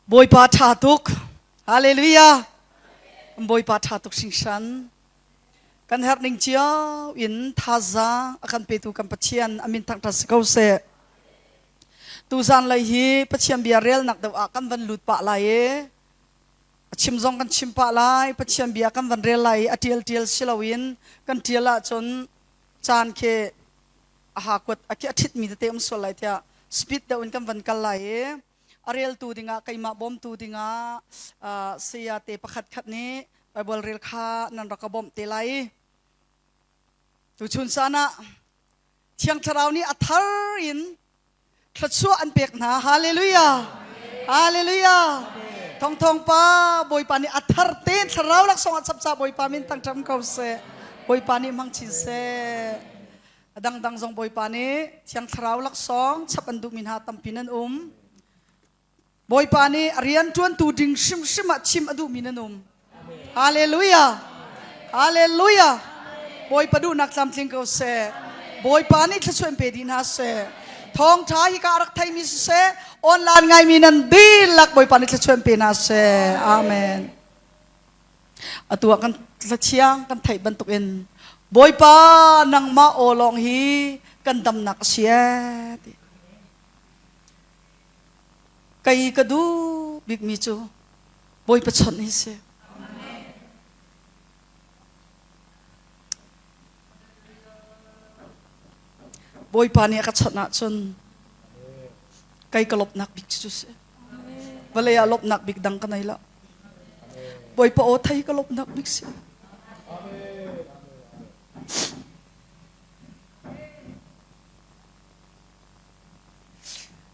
Bawipa ṭha tuk. Hallelujah. Bawipa ṭha tuk hringhran. Kan herh ning cio in thazaang a kan petu kan Pathian a min thangṭhat si ko seh. Tuzan lei hi Pathian bia relnak deuh ah kan van lut pah lai i a chim zong kan chim pah lai. Pathian bia kan van rel lai i a ṭial ṭial si loin kan ṭial ahcun caan khi a hakuat a khi a ṭhitmi tete um sual lai tiah speed deuh in kan van kal lai i a reltu dingah keimah bawmtu dingah saya te pakhat khat nih Bible rel kha nan rak ka bawmh te lai. Tuchun caan ah Thiang Thlarau nih a thar in thluachuah an pek hna. Hallelujah! Hallelujah! Thong thong pa Bawipa nih a thar tein thlarau laksawng ah chap Bawipa min thangṭhat ko seh. Bawipa nih hmang chin seh. A dangdang zong Bawipa nih Thiang Thlarau laksawng chap an duhmi hna tampi nan um. Bawipa nih a rian ṭuantu ding hrimhrim ah chim a duhmi nan um. Hallelujah! Hallelujah! Bawipa duhnak tlamtling ko seh. Bawipa nih thluachuah in pe dih hna seh. Thawngṭha hi ka rak theimi siseh, online ngaimi nan dihlak Bawipa nih thluachuah in pe hna seh. Amen. Atu ah kan thlachiang kan theih bantukin Bawipa nangmah aw lawng hi kan damnak a si ee ti. Kei ka duh bikmi cu Bawipa chawnh hi si. Bawipa nih a ka chawnh ahcun kei ka lawmhnak bik cu si. Vawlei ah lawmhnak bik dang ka nei lo. Bawipa aw thei ka lawmhnak bik si.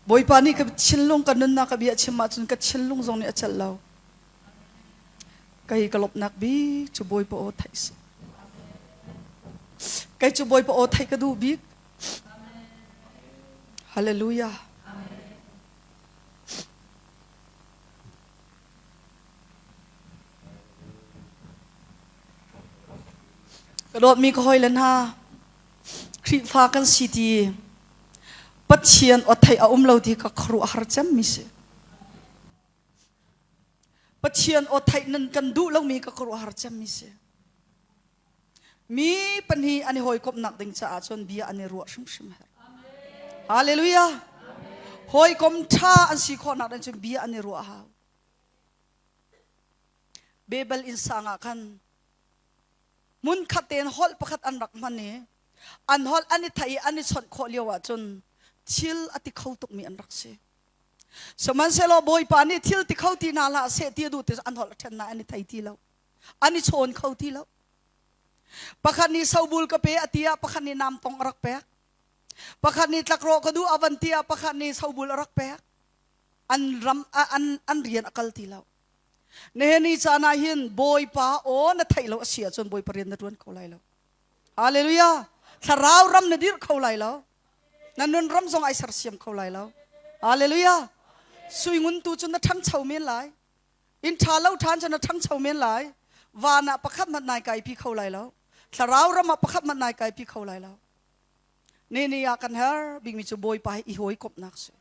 Bawipa nih ka thinlung ka nunnak ka bia chim ahcun ka thinlung zong nih a celh lo. Kei ka lawmhnak bik cu Bawipa aw theih si. Kei cu Bawipa aw theih ka duh bik. Hallelujah. Ka dawtmi ka hawile hna, Khrihfa kan si ti Pathian aw theih a um lo ti ka khuaruahhar cemmi si. Pathian aw theih nan kan duh lomi ka khuaruahhar cemmi si. Mi pahnih an i hawikomhnak ding caah cun bia an i ruah hrimhrim herh. Hallelujah. Hawikom ṭha an si khawhnak ding cun bia an i ruah hau. Babel innsang ah khan hmun khat tein holh pakhat an rak hman i an holh an i theih i an i chawnh khawh lio ahcun thil a ti kho tukmi an rak si. Sihmanhsehlaw Bawipa nih thil ti kho ti hna hlah seh ti a duh ti an holh a ṭhen na an i thei ti lo. An i chawn kho ti lo. Pakhat nih sobul ka pe a ti ah pakhat nih namtong a rak pek. Pakhat nih tlakrawh ka duh a van ti ah pakhat nih sobul a rak pek. An ram an an rian a kal ti lo. Nihin ni caan ah hin Bawipa aw na theih lo a si ahcun Bawipa rian na ṭuan kho lai lo. Hallelujah. Thlarau ram na dirh kho lai lo. Na nun ram zong ai sersiam kho lai lo. Hallelujah. Sui ngun tu cu na ṭhangcho men lai. Inn ṭha lo ṭhan cu na ṭhangcho men lai. Van ah pakhat hmanh nai kaipi kho lai lo. Thlarau ram ah pakhat hmanh nai kaipi kho lai lo. Ni ni ah kan her bikmi cu Bawipa he i hawikomhnak si.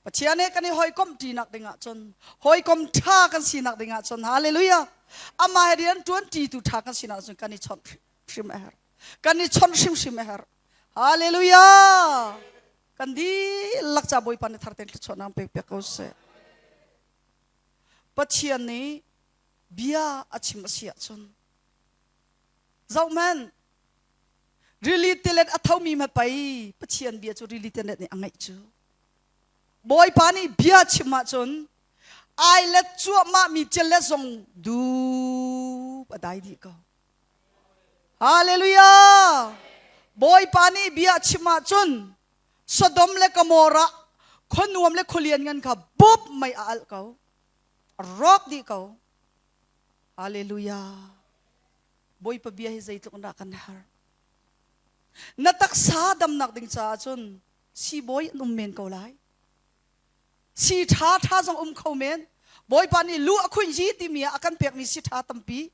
Pathian he kan i hawikomh ṭinak dingah cun hawikom ṭha kan sinak dingah cun hallelujah amah he rian ṭuan ṭitu ṭha kan sinak cun kan i chawnh hrim a herh. Kan i chawnh hrimhrim a herh. Hallelujah! Kan dihlak ca Bawipa nih thar tein thluachuahnak pek piak ko seh. Pathian nih bia a chim a si ahcun zohhmanh rili tilet a thomi hmapei Pathian bia cu rili tilet nih a ngaih cu Bawipa nih bia chim ahcun ai let cuahmah mi tilet zong dup a dai dih ko Hallelujah Bawipa nih bia chim ahcun Sodom le Gomorrah khuanuam le khualian ngan kha bup mei a alh ko a rawk dih ko Hallelujah Bawipa bia hi zeitluk in dah kan har na taksa damnak ding caah cun siibawi an um men ko lai si ṭha ṭha zong um kho men Bawipa nih lu a khunh hi timi ah a kan pekmi si ṭha tampi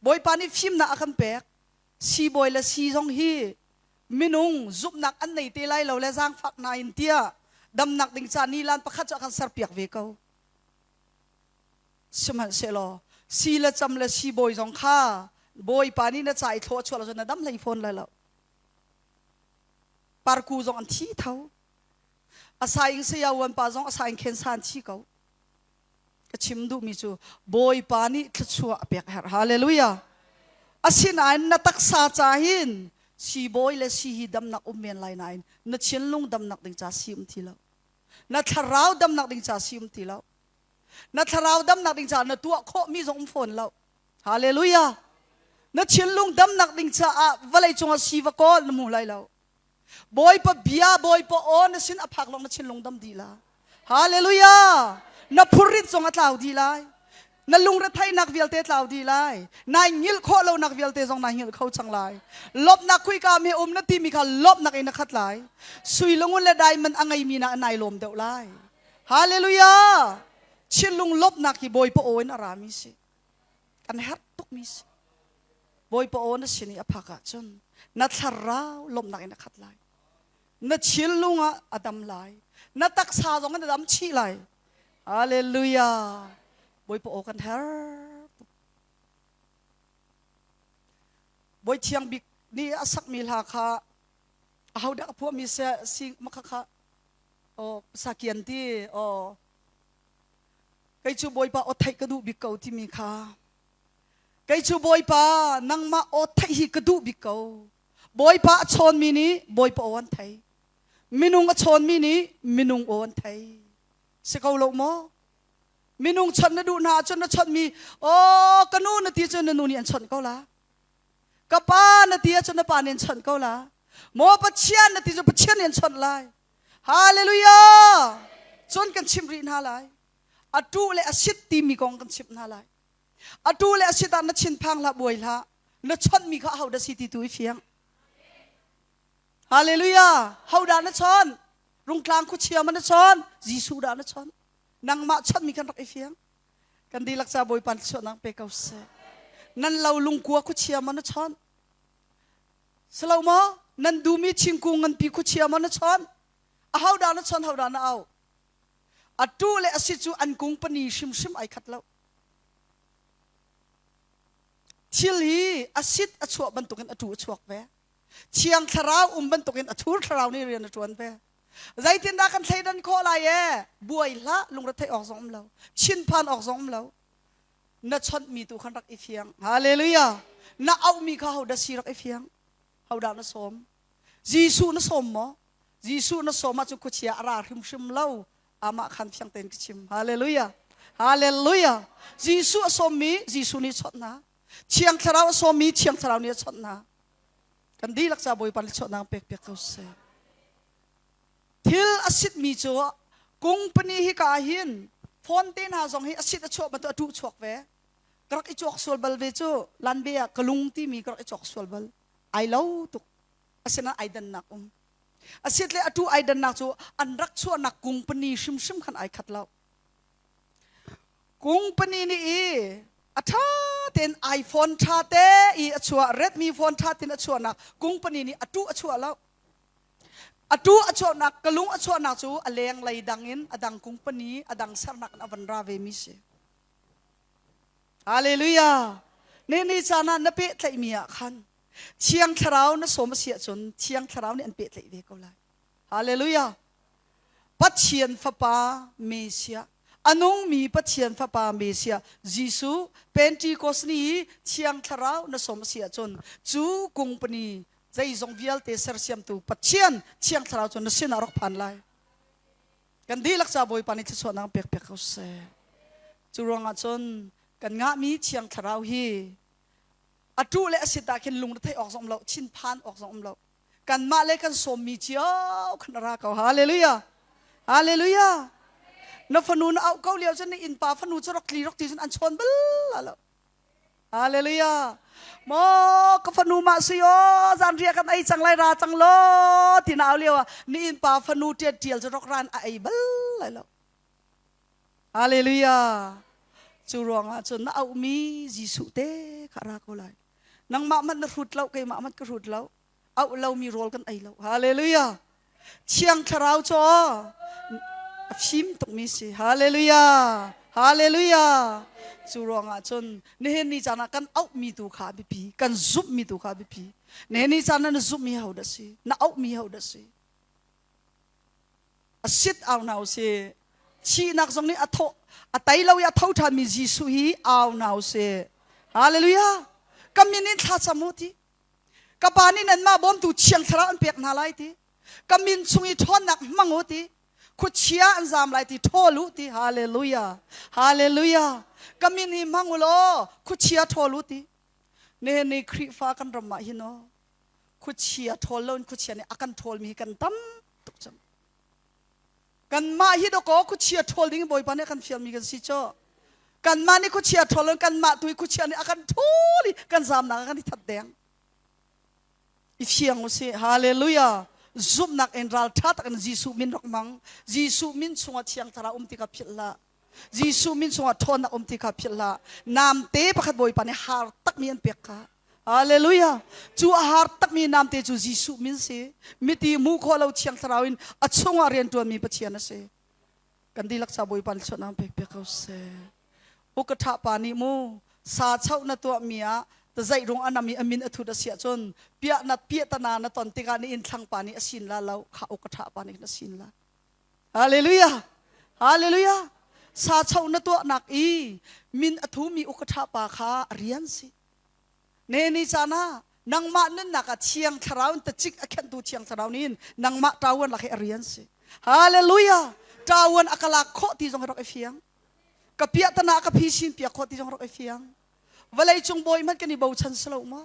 Bawipa nih fimnak a kan pek siibawi le si zong hi minung zumhnak an nei te lai lo le zaangfak nain tiah damnak ding ca nilan pakhat cu a kan serpiak ve ko. Sihmanhsehlaw si le cam le siibawi zong kha Bawipa nih na ca i thlawh a chuah lo cun na dam hlei fawn lai lo. Parku zong an thi tho. A saing saya uan pa zong a saing khen sa an thi ko. Ka chim duhmi cu Bawipa nih thluachuah a pek a herh. Hallelujah. Asinain na taksa ca hin siibawi le si hi damnak um men lai nain na thinlung damnak ding ca si um ti lo. Na thlarau damnak ding ca si um ti lo. Na thlarau damnak ding caah na tuah khawhmi zong um fawn lo. Hallelujah. Na thinlung damnak ding caah vawlei cungah si va kawl na hmu lai lo. Bawipa bia, Bawipa aw na sin a phak lawng na thinlung dam dih la. Hallelujah. Na phurrit zong a tlau dih lai. Na lungretheihnak vialte tlau dih lai. Nai ngilh khawh lonak vialte zong nai ngilh kho cang lai. Lawmhnak khuika mi um na timi kha lawmhnak in na khat lai. Sui lungun le diamond a ngeimi na nai lawm deuh lai. Hallelujah. Thinlung lawmhnak hi Bawipa aw in a rami si. Kan herh tukmi si. Bawipa aw na sin i a phak ahcun na thlarau lawmhnak in a khat lai. Na thinlung ah a dam lai. Na taksa zong in a dam chih lai. Hallelujah. Bawipa aw kan herh tuk. Bawi Thiang Bik nih a sakmi hla kha ahodah a phuahmi si makha kha aw sakian ti aw kei cu Bawipa aw theih ka duh bik ko timi kha kei cu Bawipa nangmah aw theih hi ka duh bik ko Bawipa a chawnmi nih Bawipa aw an thei minung a chawnmi nih minung aw an thei si ko lo maw minung chawnh na duh hna ahcun na chawnhmi aw ka nu na ti cun na nu nih an chawnh ko la ka pa na ti ahcun na pa nih an chawnh ko la maw Pathian na ti cu Pathian nih an chawnh lai Hallelujah! Cun kan chimh rih hna lai. A tu le a sit timi kong kan chimh hna lai. A tu le a sit ah na thinphang hlah buai hlah. Na chawnhmi kha ahodah si ti tu i fiang. Hallelujah! Hodah na chawn? Rungtlang khuachia ma na chawn? Jesuh dah na chawn? Nangmah chawnhmi kan rak i fiang. Kan dihlak ca Bawipa chuahnak pe ko seh. Nan lo lungkua khuachia ma na chawn? Silo maw? Nan duhmi thingkung nganpi khuachia maw na chawnh? Ahodah na chawnh, hodah na auh? A tu le a si cu an kung pani hrimhrim ai khat lo. Thil hi a sit a chuah bantukin a tu a chuak ve. Thiang thlarau um bantukin a thur thlarau nih rian a ṭuan ve. Zeitindah kan thleidan khawh lai e? Buai hlah, lungretheih awk zong um lo. Thinphan awk zong um lo. Na chawnhmi tu khan rak i fiang. Hallelujah. Na auhmi kha hodah si rak i fiang. Hodah na sawm? Jesuh na sawm maw? Jesuh na sawm ahcun khuachia a ra hrimhrim lo. Amah khan fiang tein ka chim. Hallelujah. Hallelujah. Jesuh a sawmmi Jesuh nih chawnh hna. Thiang Thlarau a sawmmi Thiang Thlarau nih a chawnh hna. Kan dihlak ca Bawipa nih chawhnak pek piak ko seh. Thil a sitmi cu kungpani hi ka hin phone te hna zong hi a sit a chuah bantuk a tuh chuak ve. Ka rak i cawk sual bal ve cu lanbe ah ka lung timi ka rak i cawk sual bal. Ai lo tuk. Asinain ai dannak um. A sit le a tu ai dannak cu an rak chuahnak kungpani hrimhrim khan ai khat lo. Kungpani nih i a ṭha tein iPhone ṭha te i a chuah Redmi phone ṭha tein a chuahnak kungpani nih a tuh a chuah lo. Atu a chuahnak ka lung a chuahnak cu a lenglei dang in a dang kungpani a dang sernak in a van ra ve mi si. Hallelujah. Ni ni caan ah na pehtlaihmi ah khan Thiang Thlarau na sawm a si ahcun Thiang Thlarau nih an pehtlaih ve ko lai. Hallelujah. Pathian Fapa Messiah a nungmi Pathian Fapa Messiah Jesuh Pentecost ni i Thiang Thlarau na sawm a si ahcun cu kungpani zeizong vialte sersiamtu Pathian Thiang Thlarau cu na sinah rak phan lai. Kan dihlak ca Bawipa nih thluachuahnak pek piak ko seh. Cu ruangah cun kan ngahmi Thiang Thlarau hi a ṭuh le a sit ah khin lung retheih awk zong um lo, thinphan awk zong um lo. Kanmah le kan sawmmi cio khan a ra ko. Hallelujah. Hallelujah. Na fanu na auh ko lio cun na innpa fanu cu rak tli rak ti cun an chawn bal lo. Hallelujah. Maw ka fanu mah sui aw zanriah kan ei cang lai ra cang law ti na au lio ah ni innpa fanu tial tial cu rok ran a ei bal lai lo. Hallelujah. Cu ruangah cun na auhmi Jesuh te kha ra ko lai. Nangmah hmanh na hrut lo keimah hmanh ka hrut lo. Auh lomi rawl kan ei lo. Hallelujah. Thiang Thlarau cu a fim tukmi si. Hallelujah. Hallelujah. Cu ruangah cun nihin ni caan ah kan auhmi tu kha a biapi, kan zumhmi tu kha a biapi. Nihin ni caan ah na zumhmi ho dah si? Na auhmi ho dah si? A sit au hna usih. Thihnak zong nih a thawh a tai lo i a tho ṭhanmi Jesuh hi au hna usih. Hallelujah. Ka min in thla cam u ti. Ka pa nih nanmah bawmtu Thiang Thlarau an pek hna lai ti. Ka min chung i ṭhawnnak hmang u ti. Khuachia an zam lai ti ṭhawl u ti. Hallelujah. Hallelujah. Ka min hi hmang u law khuachia ṭhawl u ti. Nihin ni Khrihfa kan ram ah hin aw khuachia ṭhawl loin khuachia nih a kan ṭhawlmi hi kan tam tuk cang. Kanmah hi dawkaw khuachia ṭhawl ding Bawipa nih a kan fialmi kan si cu. Kanmah nih khuachia ṭhawl loin kanmah tu hi khuachia nih a kan ṭhawl i kan zamnak ah kan i that deng. I fiang usih. Hallelujah. Zumhnak in ralṭha tak in Jesuh min rak hmang. Jesuh min chungah Thiang Thlarau um ti kha philh hlah. Jesuh min chungah ṭhawnnak um ti kha philh hlah. Namte pakhat Bawipa nih har takmi an pek kha. Hallelujah. Cu a har takmi namte cu Jesuh min si. Miti hmuh khawh lo Thiang Thlarau in a chungah rianṭuanmi Pathian a si. Kan dihlak ca Bawipa nih chuahnak pek piak ko seh. Ukaṭha pa nih mu sa choh na tuahmi ah tazaih rung a nam i a min a thut a si ahcun piah na piahtana na ton tikah ni inn thlang pa nih a sin la lo kha ukaṭha pa nih na sin la. Hallelujah! Hallelujah! Sa cho na tuahnak i min a thumi ukaṭha pa kha a rian si. Ne ni caan ah nangmah nunnak ah Thiang Thlarau in tacik a khenhtu Thiang Thlarau nih nangmah ṭawan lak hi a rian si. Hallelujah! Ṭawan a ka lak khawh ti zong rak i fiang. Ka piahtana ka phisin piak khawh ti zong rak i fiang. Vawlei cung bawi hmanh kan i bochan si lo ma?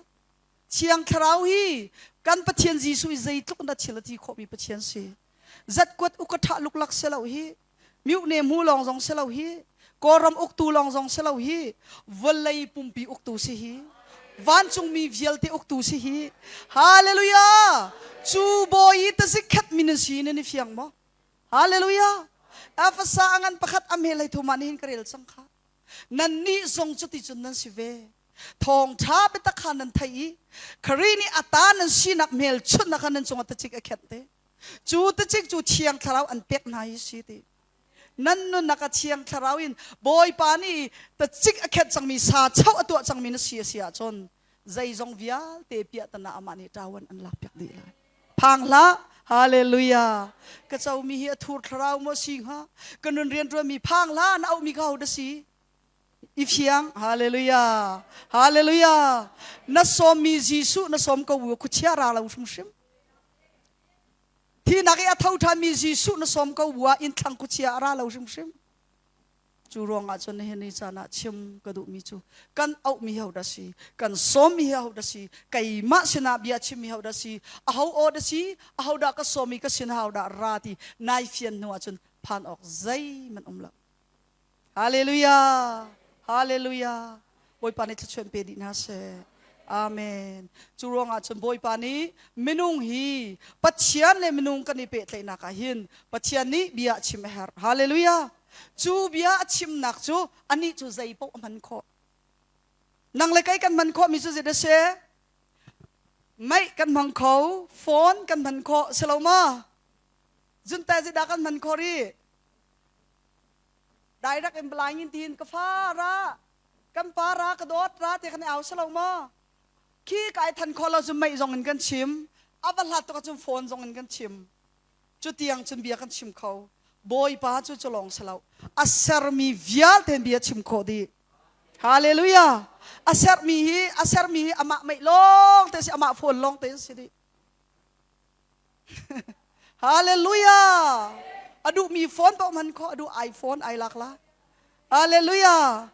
Thiang Thlarau hi kan Pathian Jesuh i zeitluk in dah thil a ti khawhmi Pathian si. Zatkuat ukaṭha luklak si lo hi, mihne mu lawng zong si lo hi, Kawlram uktu lawng zong si lo hi, vawlei pumpi uktu si hi, vancungmi vialte uktu si hi. Hallelujah! Cu bawi i tazik khat min in si nan i fiang maw? Hallelujah! Efesa a ngan pakhat a hme hlei thum ah nihin ka rel cang kha. Nannih zong cuticun nan si ve. Thawngṭha biatak kha nan theih i Khrih nih a ta nan sinak hmelchunhnak kha nan cungah tacik a khenh te. Cu tacik cu Thiang Thlarau an pek hna hi si ti. Nan nunnak a Thiang Thlarau in Bawipa nih tacik a khenh cangmi sa choh a tuah cangmi na si a si ahcun zeizong vialte piahtana amah nih ṭawan an lakpiak dih lai. Phang hlah! Hallelujah! Ka comi hi a thur thlarau maw si hnga? Ka nun rianṭuanmi phang hlah! Na auhmi kha ho dah si? I fiang. Hallelujah! Hallelujah! Na sawmmi Jesuh na sawm ko bu khuachia ra lo hrimhrim. Thinak i a tho ṭhanmi Jesuh na sawm ko bu ah inn thlang khuachia a ra lo hrimhrim. Cu ruangah cun nihin ni caan ah chim ka duhmi cu kan auhmi ho dah si, kan sawmmi hi ho dah si, keimah sinah bia chimmi ho dah si, aho aw dah si, aho dah ka sawmi ka sin ho dah ra ti nai fian hnu ahcun phan awk zeihmanh um lo. Hallelujah! Hallelujah! Bawipa nih thluachuah pe dih hna seh. Amen. Cu ruangah cun Bawipa nih minung hi Pathian le minung kan i pehtlaihnak ah hin Pathian nih bia a chim a herh. Hallelujah. Cu bia a chimnak cu anih cu zei paoh a hman khawh. Nang le kei kan hman khawhmi cu zei dah si? Mei kan hmang kho, phone kan hman khawh, si lo maw? Zunte zeidah kan hman khawh rih? Direct in blind in tiin ka fa ra, kan pa ra, ka dawt ra ti kan i au si lo maw? Khi kai than khawh lo cu mei zong in kan chim, a va hlat tuk ahcun phone zong in kan chim. Cu tiang cun bia kan chim kho. Bawipa cu cu lawng si lo. A sermi vialte bia chim khawh dih. Hallelujah. A sermi hi a sermi hi amah mei lawng te si amah phone lawng te si dih. Hallelujah. A duhmi phone paoh hman khawh, a duh iPhone ai lak la. Hallelujah.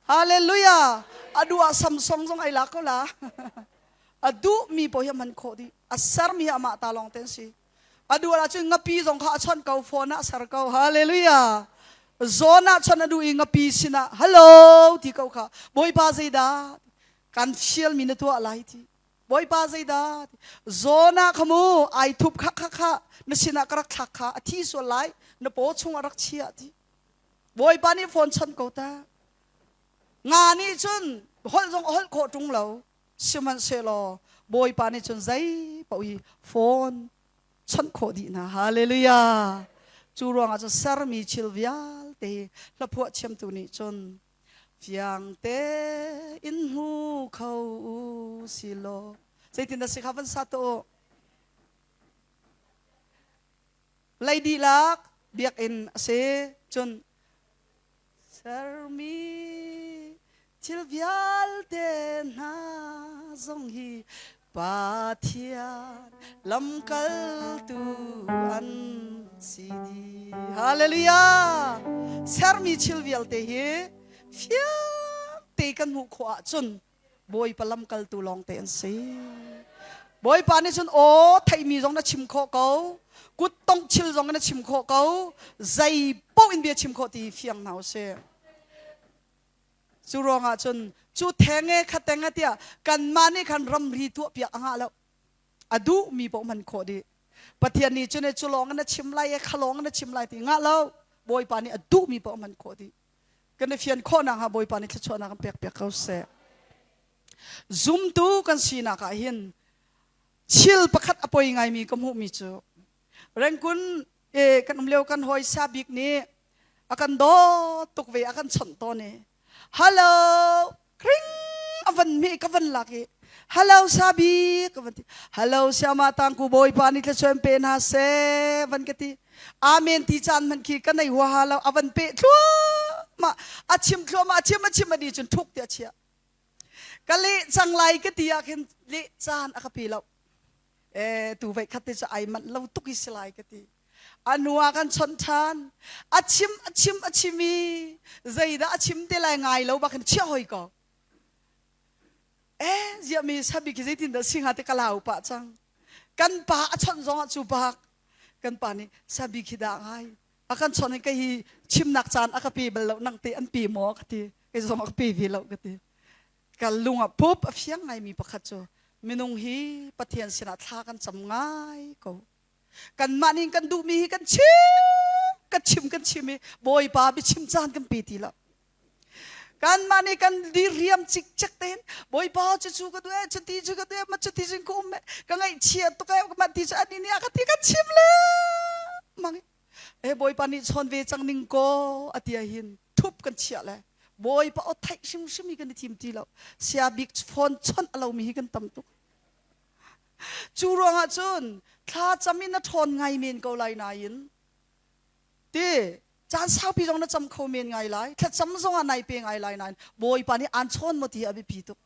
Hallelujah. A duh ah Samsung zong ai lak ko la. A duhmi paoh hi a hman khawh dih. A sermi hi amah ta lawng te an si. A duh ahcun ngapi zong kha a chawnh ko, phone ah a ser ko. Hallelujah. Zawn ah chawnh a duh i ngapi sinah hello ti ko kha. Bawipa zeidah kan fialmi na tuah lai ti. Bawipa zeidah Jonah kha mu ai thup kha kha kha na sinah ka rak thlak kha a thi sual lai na paw chung a rak chia ti. Bawipa nih phone chawnh ko ta. Nga nih cun holh zong a holh khawh ṭung lo. Sihmanhsehlaw Bawipa nih cun zei paoh hi phone chawnh khawh dih hna. Hallelujah. Cu ruangah cun sermi thil vialte hi hlaphuah thiamtu nih cun fiang tein hmu kho u si law zeitin dah si kha van sa tuah u. Lei dihlak biakinn a si cun Sermi thil vialte hna zong hi Pathian lamkaltu an si dih. Hallelujah! Sermi thil vialte hi fiang te kan hmuh khawh ahcun Bawipa lamkaltu lawngte an si. Bawipa nih cun aw theihmi zong na chim khawh ko, kut tongh thil zong na chim khawh ko, zei paoh in bia chim khawh ti fiang hna usih. Cu ruangah cun cu theng e kha teng e tiah kanmah nih khan ramri tuah piak a ngah lo. A duhmi paoh hman khawh dih. Pathian nih cun cu lawng na chim lai e kha lawng na chim lai ti ngah lo. Bawipa nih a duhmi paoh hman khawh dih. Kan i fian khawh nakhnga Bawipa nih thluachuahnak kan pek piak ko seh. Zumtu kan sinak ah hin thil pakhat a poi ngaimi ka hmuhmi cu Rengkun e kan um lio kan hawi sa bik nih a kan dawt tuk ve a kan chawnh tawn i hello kring a van mi ka van lak i hello sabi ka van ti hello siama tangku bawipa nih thluachuah in pe hna seh van ka ti amen ti caan hmanh khi ka nei huaha lo a van peh thluahmah a chim thluahmah a chim a chim a di cun thuk ti a chiah ka leh cang lai ka ti ah khin leh caan a ka pe lo e tu vei khat te cu ai manh lo tuk i si lai ka ti a nu ah kan chawnh ṭhan a chim a chim a chim i zeidah a chim te lai ngai lo bak hin chiah hoi ko eh ziah mi sabi khi zeitin dah si hnga te ka lau pah cang kan pa a chawnh zong ah cu bak kan pa nih sabi khi dah ngai a kan chawnh hi kei hi chimnak caan a ka pe bal lo nang te an pe maw ka ti kei zong a ka pe ve lo ka ti ka lung ah pup a fiang ngaimi pakhat cu minung hi Pathian sinah thla kan cam ngai ko kanmah nih kan duhmi hi kan chim kan chim kan chim i Bawipa biachim caan kan pe ti lo kanmah nih kan diriam cikcek tein Bawipa cucu ka duh e cuti cu ka duh e ma cuti cun ka um e ka ngaihchia tuk e mah ti cu ani nih a ka ti kan chim le mang e Bawipa nih chawn ve cang ning ko a ti hin thup kan chiah le Bawipa aw theih hrimhrim hi kan i thim ti lo sia bik phone chawnh a lomi hi kan tam tuk Cu ruangah cun thlacam in na ṭhawn ngai men ko lai nain ti caan saupi zong na cam kho men ngai lai thlacam zongah nai pe ngai lai nain Bawipa nih aan chawn maw ti a biapi tuk.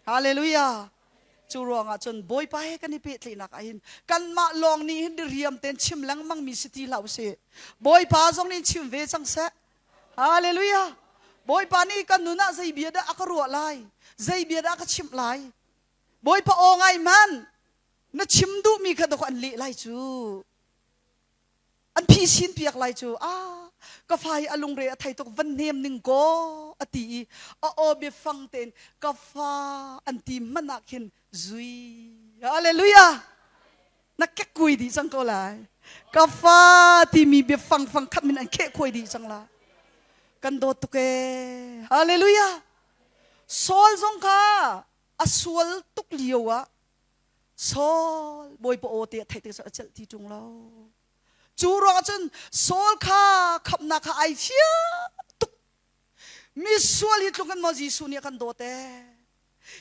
Hallelujah. Cu ruangah cun Bawipa he kan i pehtlaihnak ah hin kanmah lawng nih hin diriam tein chim lengmang mi si ti hlah usih. Bawipa zong nih chim ve cang seh. Hallelujah. Bawipa nih kan nun ah zei bia dah a ka ruah lai? Zei bia dah a ka chimh lai? Bawipa aw ngai hmanh na chim duhmi kha dawk an leh lai cu an phisin piak lai cu ah ka fa hi a lungre a thei tuk van hnem ning kaw a ti i a aw biafang tein ka fa an ti hmanh ah khin zui hallelujah na kek kui dih cang ko lai ka fa timi biafang fang khat min an kheh khuai dih cang la kan dawt tuk ee hallelujah Saul zong kha a sual tuk lio ah Saul Bawipa aw te a theih tik a celh ti ṭung lo. Cu ruangah cun Saul kha khamhnak kha ai fiang tuk. Misual hi tluk in maw Jesuh nih a kan dawt ee.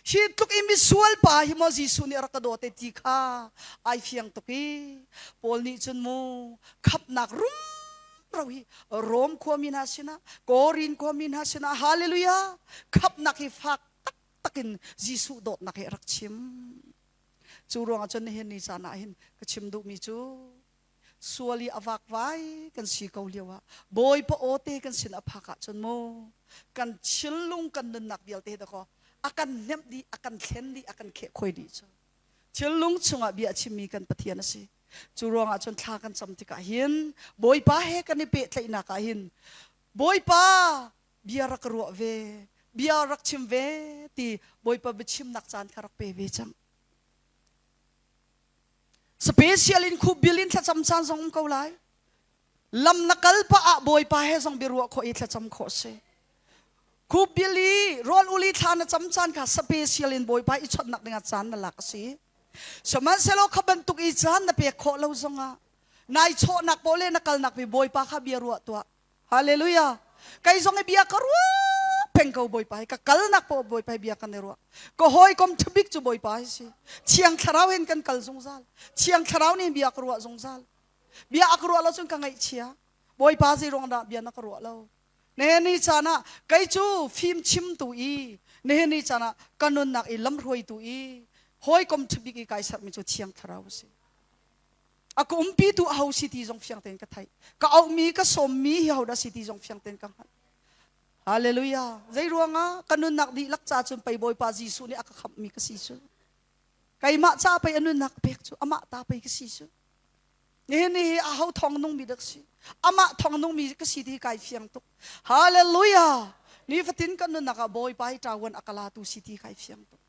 Hi tluk i misual pa hi maw Jesuh nih a rak ka dawt ee ti kha ai fiang tuk i Paul nih cun mu khamhnak rumro hi Rom khuami hna sinah Korin khuami hna sinah hallelujah khamhnak hi fak taktak in Jesuh dawtnak hi a rak chim. Cu ruangah cun nihin ni caan ah hin ka chim duhmi cu sual i a vakvai kan si ko lio ah Bawipa aw te kan sin a phak ahcun mu kan thinlung kan nunnak vialte dakaw a kan hnemh dih a kan thlen dih a kan khehkhuai dih cu thinlung chungah bia a chimmi kan Pathian a si. Cu ruangah cun thla kan cam tikah hin Bawipa he kan i pehtlaihnak ah hin Bawipa bia rak ruah ve bia rak chim ve ti Bawipa biachimnak caan kha rak pe ve cang. Special in khup bil in thlacam caan zong um ko lai. Lam na kal pah ah Bawipa he zong biaruah khawh i thlacam khawh si. Khup bil i rawl ul i thla na cam caan kha special in Bawipa i chawnhnak dingah caan na lak a si. Sihmanhsehlaw kha bantuk i caan na pek khawh lo zongah. Nai chawhnak paoh le na kalnak pi Bawipa kha bia ruah tuah. Hallelujah. Kei zong i bia ka ruah peng ko Bawipa hi. Ka kalnak paoh Bawipa hi bia kan i ruah. Ka hawikom ṭhabik cu Bawipa hi si. Thiang Thlarau hin kan kal zungzal. Thiang Thlarau nih bia ka ruah zungzal. Bia a ka ruah lo cun ka ngaihchia. Bawipa zei ruang dah bia na ka ruah lo? Nihin ni caan ah kei cu fim chimtu i nihin ni caan ah ka nunnak i lamhruaitu i hawikom ṭhabik i kai sermi cu Thiang Thlarau a si. A ka umpitu aho si ti zong fiang tein ka theih. Ka auhmi, ka sawmmi hi hodah si ti zong fiang tein ka hngalh. Hallelujah. Zei ruangah ka nunnak dihlak ca cun pei Bawipa Jesuh nih a ka khamhmi ka si cu. Keimah ca pei a nunnak a pek cu, amah ta pei ka si cu. Nihin ni hi aho thawng nungmi dah ka si? Amah thawng nungmi ka si ti hi kai fiang tuk. Hallelujah. Nifatin kan nunnak ah Bawipa hi ṭawan a ka latu si ti kai fiang tuk.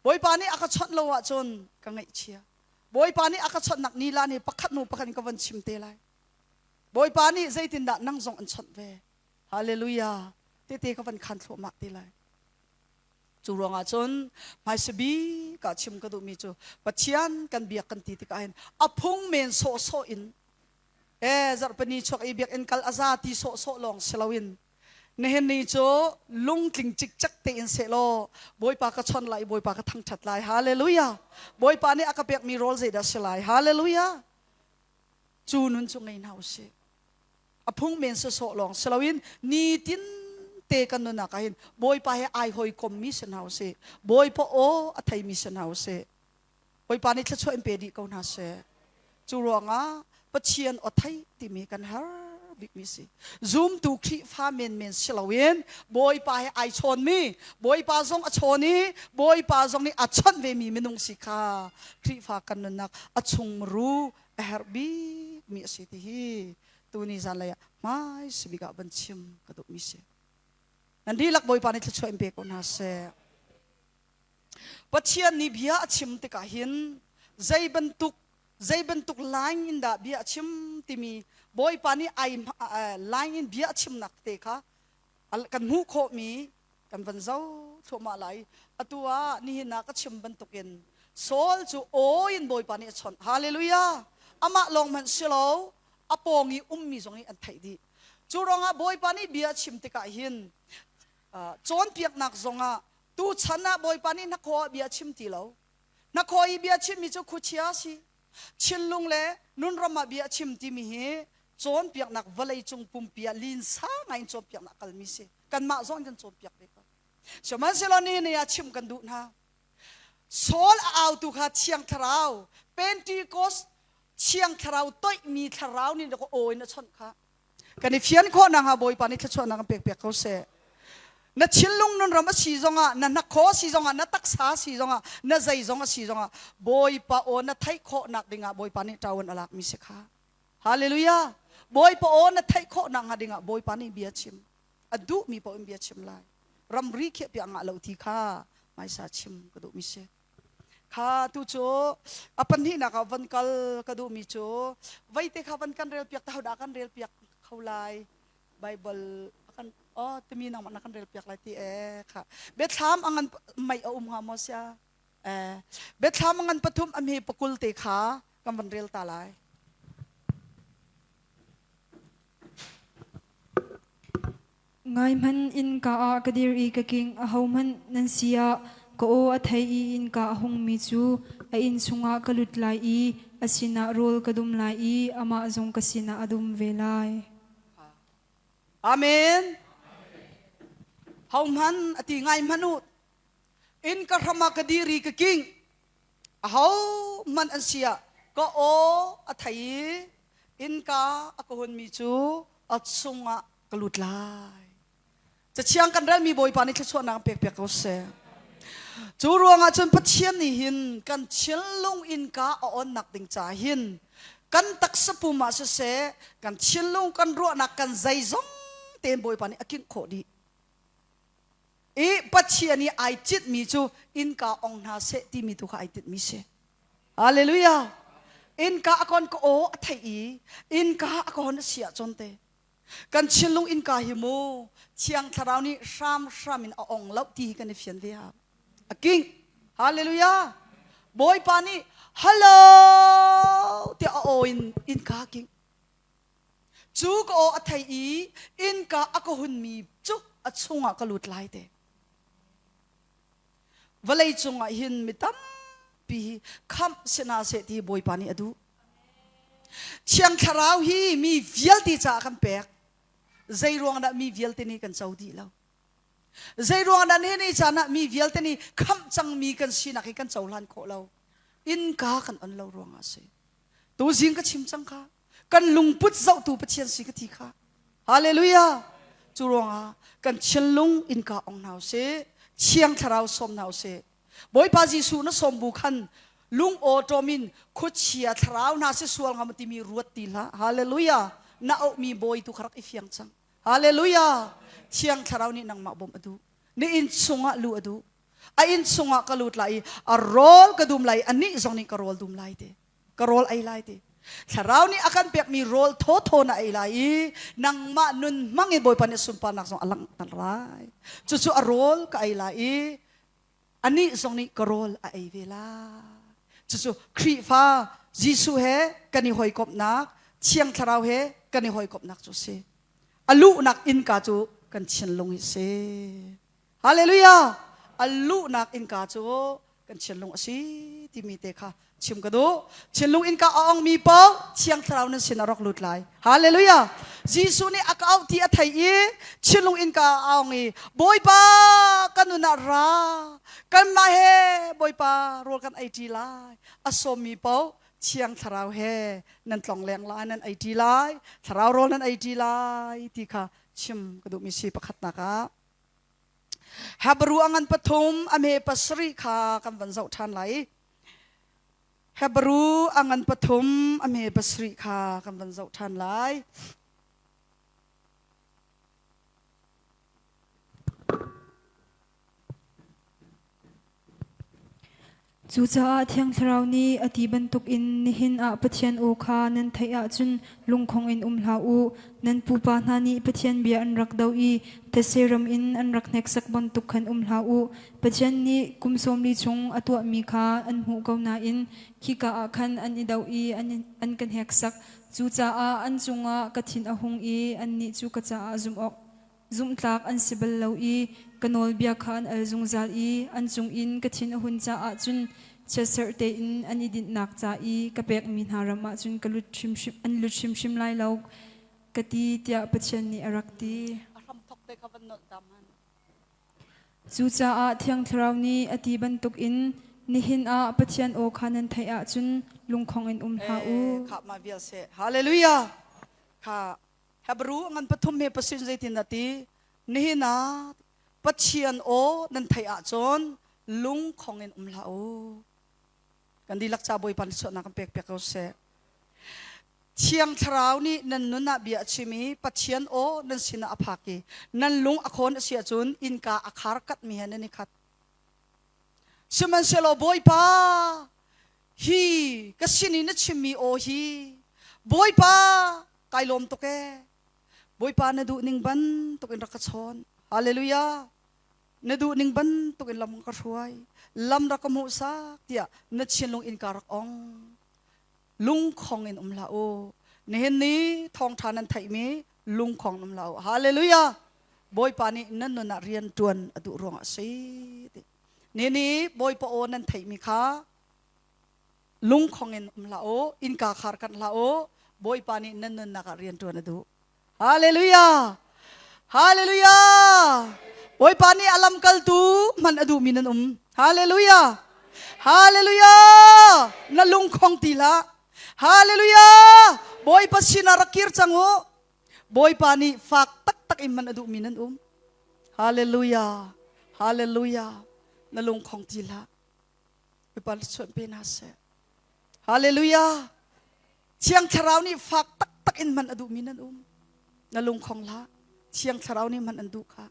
Bawipa nih a ka chawnh lo ahcun ka ngaihchia. Bawipa nih a ka chawnhnak ni la ni pakhat hnu pakhat in ka von chim te lai. Bawipa nih zeitindah nang zong an chawnh ve. Hallelujah. Tete ka van khan thluahmah te lai. Cu ruangah cun hmaisa bik ah chim ka duhmi cu Pathian kan biak kan ti tikah hin a phung men sawhsawh in e zarhpini chuak i biakinn kal a za ti sawhsawh lawng si loin Nihin ni cu lungtling cikcek tein sehlaw Bawipa ka chawnh lai i Bawipa ka thangṭhat lai. Hallelujah! Bawipa nih a ka pekmi rawl zeidah a si lai? Hallelujah! Cu nun cu ngei hna u sih. A phung men sawsawh lawng si loin nitin te kan nunnak ah hin Bawipa he ai hawikommi si hna u sih. Bawipa aw a theimi si hna u sih. Bawipa nih thluachuah in pe dih ko hna seh. Cu ruangah Pathian aw theih timi kan har bikmi si. Zumtu Khrihfa menmen si loin Bawipa he ai chawnmi, Bawipa zong a chawn i Bawipa zong nih a chawnh vemi minung si kha Khrihfa kan nunnak a chungmuru a herh bikmi a si ti hi tuni zanlei ah hmaisa bik ah van chim ka duhmi si. Nan dihlak Bawipa nih thluachuah in pe ko hna seh. Pathian nih bia a chim tikah hin zei bantuk zei bantuk line in dah bia a chim timi Bawipa nih ai line in bia a chimnak te kha kan hmuh khawhmi kan van zoh thluahmah lai. Atu ah nihin ah ka chim bantukin Saul cu aw in Bawipa nih a chawnh. Hallelujah! Amah lawng hmanh si lo, a pawng i ummi zong nih an theih dih. Cu ruangah Bawipa nih bia a chim tikah hin cawnpiaknak zongah Tuchan ah Bawipa nih hnakhaw ah bia a chim ti lo. Hnakhaw i bia chimmi cu khuachia a si. Chinlung le nunram ah bia a chim timi hi cawnpiaknak vawleicung pumpi ah linsa ngai in cawnpiaknak a kalmi si. Kanmah zong in kan cawnpiak ve ko. Sihmanhsehlaw ni ni ah chimh kan duh hna. Saul a autu kha Thiang Thlarau, Pentecost Thiang Thlarau toihmi thlarau nih aw in a chawnh kha. Kan i fian khawh nakhnga Bawipa nih thluachuahnak an pekpiak ko seh. Na thinlung nunram a si zongah, na hnakhaw a si zongah, na taksa a si zongah, na zeizong a si zongah, Bawipa aw na theih khawhnak dingah Bawipa nih ṭawan a lakmi si kha. Hallelujah! Bawipa aw na theih khawh nakhnga dingah Bawipa nih bia chim. A duhmi paoh in bia chim lai. Ramri khiahpiak ngah lo ti kha hmaisa chim ka duhmi si. Kha tu cu a pahnihnak ah van kal ka duhmi cu veite kha van kan relpiak ta hodah kan relpiak kho lai Bible kan oh timi nangmah na kan relpiak lai ti e kha biathlam a ngan mei a um hnga maw sia eh biathlam a ngan pathum a hme pakul te kha kan van rel ta lai. Ngaihmanh, innka ah ka dir i ka king, ahohmanh nan si ah ka aw a thei i innka a hungmi cu a inn chungah ka lut lai i a sinah rawl ka dum lai i amah zong ka sinah a dum ve lai. Amen. Hohmanh a ti ngai hmanh u. Inn ka hram ah ka dir i ka king. Ahohmanh an si ah ka aw a thei i innka a ka hunmi cu a chungah ka lut lai. Cathiang kan relmi Bawipa nih thluachuahnak pek piak ko seh. Cu ruangah cun Pathian nih hin kan thinlung innka a onnak ding ca hin kan taksa pum ah siseh kan thinlung kan ruahnak kan zeizong tein Bawipa nih a kingh khawh dih. I Pathian i ai citmi cu innka ong hna seh timi tu kha ai tinhmi si. Hallelujah. Innka a kon ka aw a theih i innka a kon a si ahcun te kan thinlung innka hi mu Thiang Thlarau nih hramhram in a ong lo ti hi kan i fian ve hau. A king. Hallelujah. Bawipa nih Hello tiah a aw in innka king. Cu ka aw a thei i innka a ka hunmi cu a chungah ka lut lai te. Vawlei cungah hin mi tampi hi khamh si hna seh ti Bawipa nih a duh. Thiang Thlarau hi mi vialte caah kan pek. Zei ruang dah mi vialte nih kan co dih lo? Zei ruang dah nihin ni caan ah mi vialte nih khamh cangmi kan sinak hi kan cohlan khawh lo? Innka kan on lo ruangah a si. Tuzing ka chim cang kha. Kan lungput zohtu Pathian si ka ti kha. Hallelujah! Cu ruangah kan thinlung innka ong hna usih. Thiang Thlarau sawm hna usih. Bawipa Jesuh na sawm bu khan lung awṭawm in khuachia thlarau hna si sual hnga maw timi ruat ti hlah. Hallelujah! Na auhmi bawi tu kha rak i fiang cang. Hallelujah! Thiang Thlarau nih nangmah bawmh a duh. Na inn chungah luh a duh. A inn chungah ka lut lai i a rawl ka dum lai i anih zong nih ka rawl dum lai ti. Ka rawl ei lai ti. Thlarau nih a kan pekmi rawl thawthaw na ei lai i nangmah nun hmang in Bawipa nih sunparnak zong a langhter lai. Cucu a rawl ka ei lai i anih zong nih ka rawl a ei ve lai. Cucu Khrihfa Jesuh he kan i hawikomhnak, Thiang Thlarau he kan i hawikomhnak cu a si. A luhnak innka cu kan thinlung hi a si. Hallelujah! A luhnak innka cu kan thinlung a si timi te kha chim ka duh. Thinlung innka a ongmi paoh Thiang Thlarau nan sin a rak lut lai. Hallelujah! Jesuh nih a ka auh ti a thei i thinlung innka a ong i Bawipa ka nun ah ra kanmah he Bawipa rawl kan ei ṭi lai a sawmmi paoh Thiang Thlarau he nan tlong leng lai nan ei ṭi lai Thlarau rawl nan ei ṭi lai ti kha chim ka duhmi si pakhatnak ah Hebrew a ngan pathum a hme pasarih kha kan van zoh ṭhan lai. Hebrew a ngan pathum a hme pasarih kha kan van zoh ṭhan lai. Cucaah Thiang Thlarau nih a ti bantukin nihin ah Pathian aw kha nan theih ahcun lungkhong in um hlah u. Nan pupa hna nih Pathian bia an rak doh i thetse ram in an rak hneksak bantuk khan um hlah u. Pathian nih kum 40 chung a tuahmi kha an hmuh ko nain khika ah khan an i doh i an ka hneksak. Cucaah an cungah ka thin a hung i annih cu ka caah zumh awk Zumhtlak an si bal lo i ka nawlbia kha an al zungzal i an cungin ka thin a hun caah cun chiatserh tein an i dinhnak ca i ka pekmi hna ram ah cun ka lut hrimhrim, an lut hrimhrim lai lo ka ti tiah Pathian nih a rak ti. A hramthok te kha van nolh ta hmanh. Cucaah Thiang Thlarau nih a ti bantukin nihin ah Pathian aw kha nan theih ahcun lungkhong in um hlah u. Kha mah vial seh. Hallelujah. Kha Hebrew ngan pathum he pasin zeitin a ti? Nihin ah Pathian aw nan theih ahcun lungkhong in um hlah u. Kan dihlak ca Bawipa nih chuahnak kan pek piak ko seh. Thiang Thlarau nih nan nun ah bia a chim i Pathian aw nan sinah a phak i nan lung a khawn a si ahcun innka a khar katmi he nan i khat. Sihmanhsehlaw Bawipa hi ka sin i na chimmi aw hi Bawipa kai lawm tuk ee Bawipa na duh ning bantuk in rak ka chawn Hallelujah na duh ning bantuk in lam ka hruai lam rak ka hmuhsak tiah na thinlung innka rak ong lungkhong in um hlah u nihin ni thawngtha nan theihmi lungkhong um hlah u Hallelujah Bawipa nih nan nun ah rian tuan a duh ruangah a si ni ni Bawipa aw nan theihmi kha lungkhong in um hlah u innka khar kanh hlah u Bawipa nih nan nunnak ah rian ṭuan a duh Hallelujah Hallelujah Bawipa nih a lamkaltu hman a duhmi nan um Hallelujah Hallelujah na lungkhong ti hlah Hallelujah Bawipa sinah rak kir cang u Bawipa nih fak taktak in hman a duhmi nan um Hallelujah Hallelujah na lungkhong ti hlah Bawipa chuan pe hna seh. Hallelujah. Thiang Thlarau nih fak taktak in hman a duhmi nan um. Na lungkhong hlah. Thiang Thlarau nih hman an duh kha.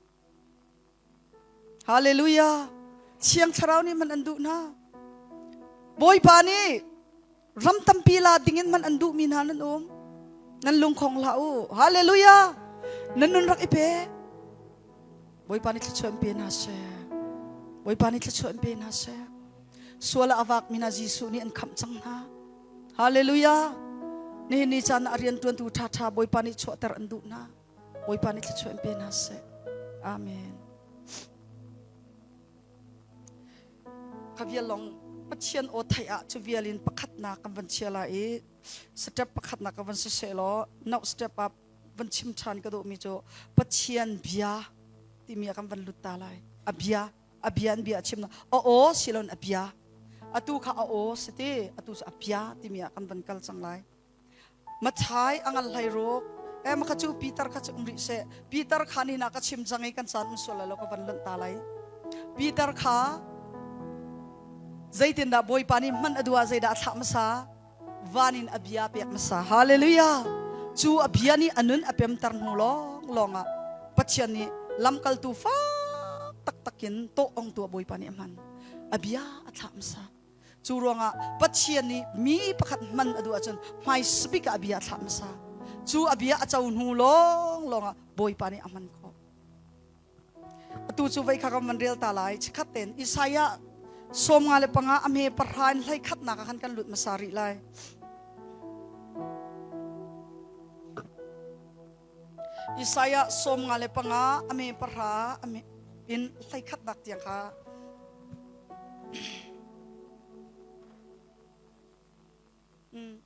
Hallelujah. Thiang Thlarau nih hman an duh hna. Bawipa nih ram tampi la dingin hman an duhmi hna nan um. Nan lungkhong hlah u. Hallelujah. Nan nun rak i pe. Bawipa nih thluachuah in pe hna seh. Bawipa nih thluachuah in pe hna seh. Sual ah a vakmi hna Jesuh nih an khamh cang hna. Hallelujah. Nihin ni caan ah rian ṭuantu ṭhaṭha Bawipa nih chuahter an duh hna. Bawipa nih thluachuah in pe hna seh. Amen. Kha vial long Pathian aw theih ah cu vial in pakhatnak kan van chia lai i step pakhatnak ka van si seh law no step up van chim ṭhan ka duhmi cu Pathian bia timi ah kan van lut ta lai. A bia a bia an bia a chim a aw siloin a bia atu kha a aw si ti atu cu a bia timi ah kan van kal cang lai Mathai a ngal hlei ruk eh ma kha cu Peter kha cu um rih seh Peter kha ni na ka chim cang i kan caan um sual lai lo ka van lanh ta lai Peter kha zeitindah Bawipa nih hman a duh ah zeidah a thlah hmasa van in a bia pek hmasa hallelujah cu a bia nih a nun a pemter hnu lawng lawng ah Pathian nih lamkaltu fak taktak in tawh ong tu Bawipa nih a hman a bia a thlah hmasa cu ruangah Pathian nih mi pakhat hman a duh ahcun hmaisabik ah a bia a thlah hmasa cu a bia a co hnu lawng lawng ah Bawipa nih a hman khawh Atu cu vei kha kan van rel ta lai. Chikkhat tein Isaiah 55 a hme pahra in hlei khatnak ah khan kan lut hmasa rih lai. Isaiah 55 a hme pahra a hme in hlei khatnak tiang kha Mm.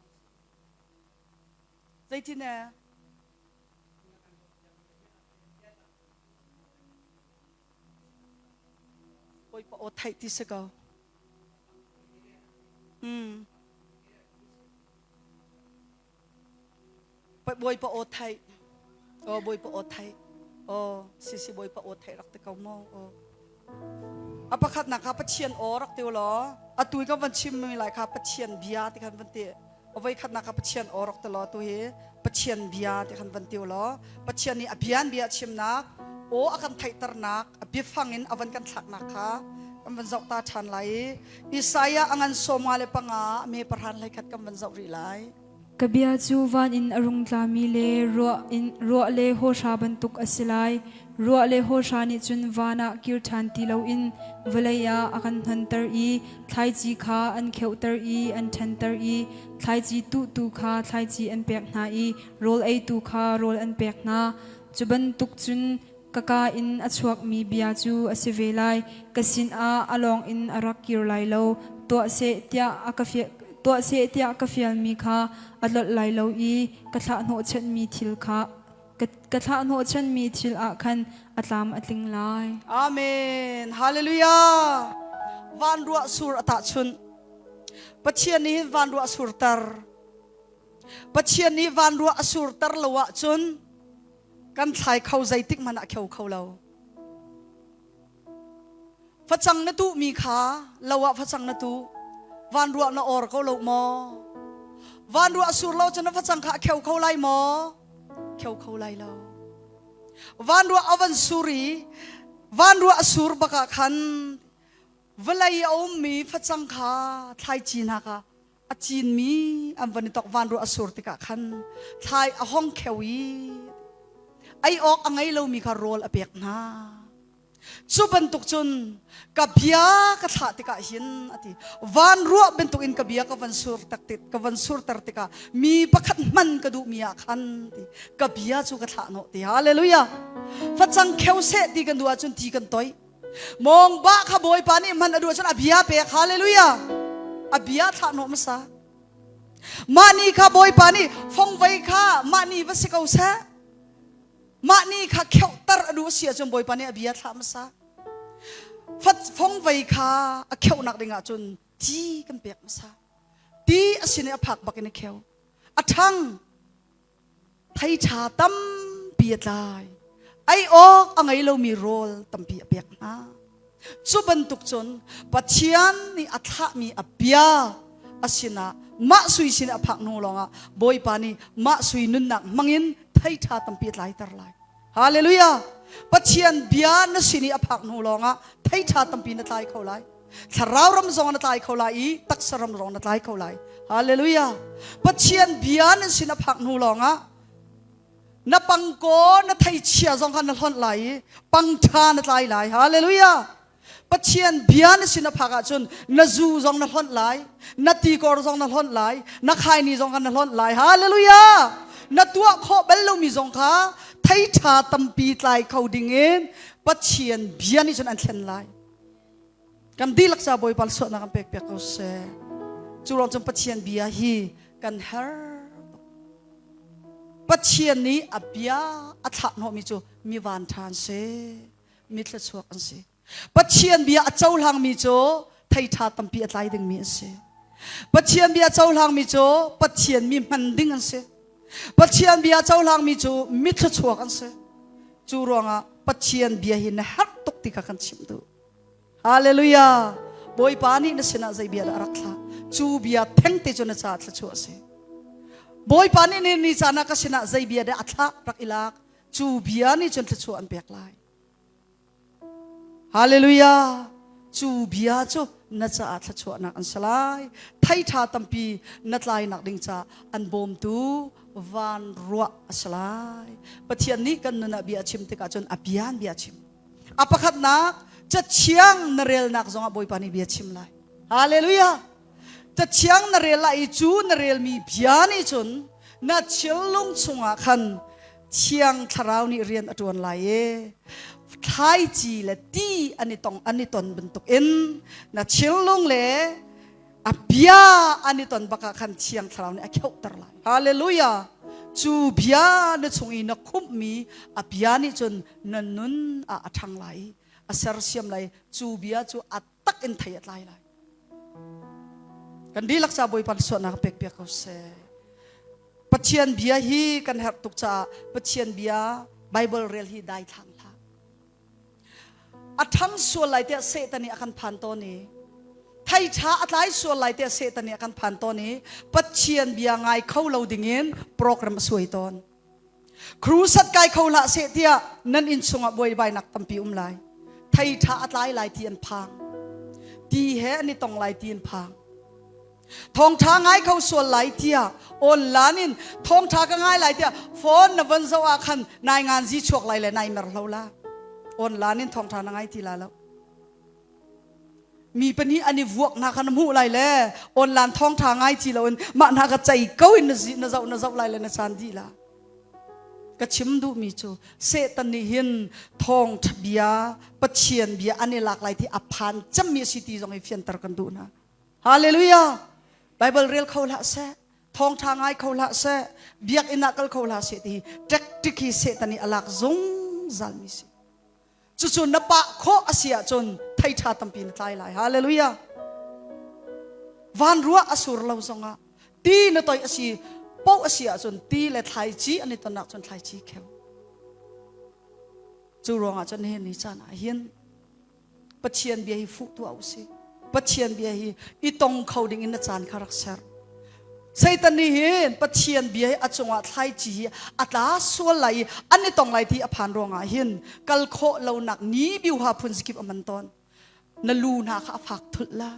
Zeitin eh? Bawipa aw theih ti si ko. Hmm. Bawipa aw theih. Oh Bawipa aw theih. Oh si si Bawipa aw theih rak ti ko mo. Oh. A pakhatnak kha Pathian aw rak ti law atu i kan van chim mi lai kha Pathian bia ti khan van ti. Voi khatnak kha Pathian aw rak ti law tu hi Pathian bia ti khan van ti law Pathian nih a bian bia chimnak aw a kan theihternak a biafang in a van kan thlaknak kha kan van zoh ta ṭhan lai i Isaiah a ngan 55 me pahran hlei khat kan van zoh rih lai. Ka bia cu van in a rung tlami le ruah in ruah le hawhra bantuk a si lai. Ruah le hawhra nih cun van ah kir ṭhan ti loin vawlei ah a kan hnonter i thlaici kha an kheuhter i an ṭhenter i thlaici tuhtu kha thlaici an pek hna i rawl eitu kha rawl an pek hna. Cu bantuk cun ka kaa in a chuakmi bia cu a si ve lai. Ka sinah a lawng in a rak kir lai lo. Tuah seh tiah a ka tuah seh tiah ka fialmi kha a tlolh lai lo i ka thlah hnawhchanmi thil kha ka thlah hnawhchanmi thil ah khan a tlam a tling lai. Amen. Hallelujah. Van ruah sur a tahchunh. Pathian nih hin van ruah surter. Pathian nih van ruah a surter lo ahcun kan thlai kho zeitik hmanh ah kheu kho lo. Facang na tuhmi kha lo ah facang na tuh. Van ruah na or ko lo maw? Van ruah sur lo cun na facang kha a kheu kho lai maw? Kheu kho lai lo. Van ruah a van sur i van ruah a sur bak ah khan vawlei a ummi facang kha thlaici hna kha a cinmi an van i tok van ruah a sur tikah khan thlai a hong kheu i ei awk a ngei lomi kha rawl a pek hna. Cu bantuk cun ka bia ka thlah tikah hin a ti van ruah bantuk in ka bia ka van sur tak ka van surter tikah mi pakhat hman ka duhmi ah khan ti ka bia cu ka thlah hnawh ti hallelujah facang kheu seh ti kan duh ahcun ti kan toih mawng ba kha bawipa nih hman a duh ahcun a bia pek hallelujah a bia thlah hnawh hmasa mah ni kha bawipa nih fongvei kha mah ni va si ko seh Mah ni kha kheuhter a duh si ahcun Bawipa nih a bia thlah hmasa. Fongvei kha a kheuhnak ding ahcun ti kan pek hmasa. Ti a sin i a phak bak in a kheu. A ṭhang. Thei ṭha tampi a tlai. Ei awk a ngei lomi rawl tampi a pek hna. Cu bantuk cun Pathian nih a thlahmi a bia a sinah mah sui sin a phak hnu lawngah Bawipa nih mah sui nunnak hmangin thei ṭha tampi a tlaiter lai. Hallelujah! Pathian bia na sin i a phak hnu lawngah thei ṭha tampi na tlai kho lai. Thlarau ram zong na tlai kho lai i taksa ram zong na tlai kho lai. Hallelujah! Pathian bia nan sin a phak hnu lawngah na pangkaw na theichia zong kha na hlonh lai i pangṭha na tlai lai hallelujah. Pathian bia na sin a phak ahcun na zu zong na hlonh lai, na tikor zong na hlonh lai, na khaini zong kha na hlonh lai. Hallelujah! Na tuah khawh bal lomi zong kha thei ṭha tampi tlai kho dingin Pathian bia nih cun an thlen lai. Kan dihlak ca Bawipa suahnak kan pek piak ko seh. Cu ruang cun Pathian bia hi kan herh tuk. Pathian nih a bia a thlah hnawhmi cu mi van ṭha an si. Mi thluachuak an si. Pathian bia a cohlangmi cu thei ṭha tampi a tlai dingmi an si. Pathian bia a cohlangmi cu Pathian mi hman ding an si. Pathian bia a cohlangmi cu mi thluachuak an si. Cu ruangah Pathian bia hi na herh tuk ti kha kan chimh duh. Hallelujah! Bawipa nih na sinah zei bia dah a rak thlah? Cu bia thengte cu na caah thluachuah a si. Bawipa nih ni ni caan ah ka sinah zei bia dah a thlah rak i lak. Cu bia nih cun thluachuah an pek lai. Hallelujah! Cu bia cu na caah thluachuahnak an si lai. Thei ṭha tampi na tlainak ding caah an bawmtu van ruah a si lai. Pathian nih kan nun ah bia a chim tikah cun a bia in bia a chim. A pakhatnak, cathiang na relnak zongah Bawipa nih bia chim lai. Hallelujah! Cathiang na rel lai i cu na relmi bia nih cun na thinlung chungah khan Thiang Thlarau nih rian a ṭuan lai i thlaici le ti an i tong an i ton bantukin na thinlung le a bia an i ton bak ah khan Thiang Thlarau nih a kheuhter lai. Hallelujah! Cu bia na chung i na khumhmi a bia nih cun na nun ah a ṭhang lai i a sersiam lai. Cu bia cu a tak in thei a tlai lai. Kan dihlak ca Bawipa suahnak pek piak ko seh. Pathian bia hi kan herh tuk caah Pathian bia Bible rel hi dai thlang hlah. A ṭhang sual lai tiah Satan nih a kan phan tawn i thei ṭha a tlai sual lai tiah Satan nih a kan phan tawn i Pathian bia ngai kho lo dingin program a suai tawn. Crusade kai kho hlah seh tiah nan inn chungah buaibainak tampi um lai. Thei ṭha a tlai lai ti an phang. Ti he an i tong lai ti an phang. Thawngṭha ngai kho sual lai tiah online in thawngṭha ka ngai lai tiah phone na von zoh ah khan nai ngan zi chuak lai le nai mer hlo la. Online in thawngṭha na ngai ti la lo. Mi pahnih an i vuak hna kha na hmuh lai le online thawngṭha ngai ti loin mah hna ka cei ko in na zi na zoh na zoh lai le na caan dih la. Ka chim duhmi cu Satan nih hin thawngṭha bia Pathian bia an i lak lai ti a phan cemmi a si ti zong hi fianter kan duh hna. Hallelujah! Bible rel kho hlah seh, thawngṭha ngai kho hlah seh, biakinn ah kal kho hlah seh ti hi tactic hi Satan nih a lak zungzal mi si. Cucu na pah khawh a si ahcun thei ṭha tampi na tlai lai. Hallelujah! Van ruah a sur lo zongah ti na toih a si poh a si ahcun ti le thlaici an i ton ahcun thlaici kheu. Cu ruangah cun nihin ni caan ah hin Pathian bia hi fuh tuah u sih. Pathian bia hi i tong kho ding in na caan kha rak ser. Satan nih hin Pathian bia hi a cungah thlaici hi a tla sual lai i an i tong lai ti a phan ruangah hin kal khawh lonak ni biuha phun zikip a man tawn. Na lu hna kha a fak thulh la.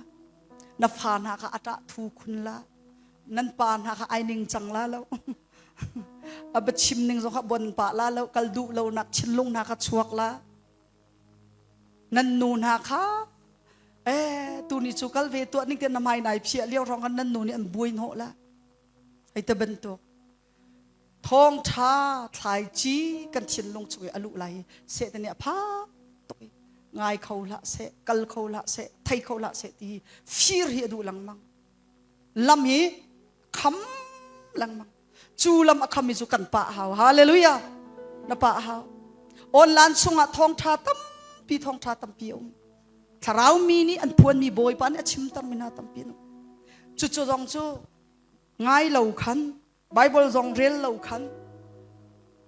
Na fa hna kha a ṭah thu khun la. Nan pa hna kha ai ning cang la lo. A biachim ning zong kha bon pah la lo. Kal duh lonak thinlung hna kha chuak la. Nan nu hna kha eh tuni cu kal ve tuah ning te na hmai nai phiah lio hrawng khan nan nu nih an buai hnawh la. Hei te bantuk thawngtha thlaici kan thinlung chung i a luh lai Satan nih a phak tuk i ngai kho hlah seh kal kho hlah seh thei kho hlah seh ti fir hi a duh lengmang lam hi kham lengmang Cu lam a khami cu kan pah hau. Hallelujah. Na pah hau. Online chungah thawngtha tampi thawngtha tampi a um. Thlarau mi nih an phuanmi Bawipa nih a chimtermi hna tampi an um. Cucu zong cu ngai lo khan Bible zong rel lo khan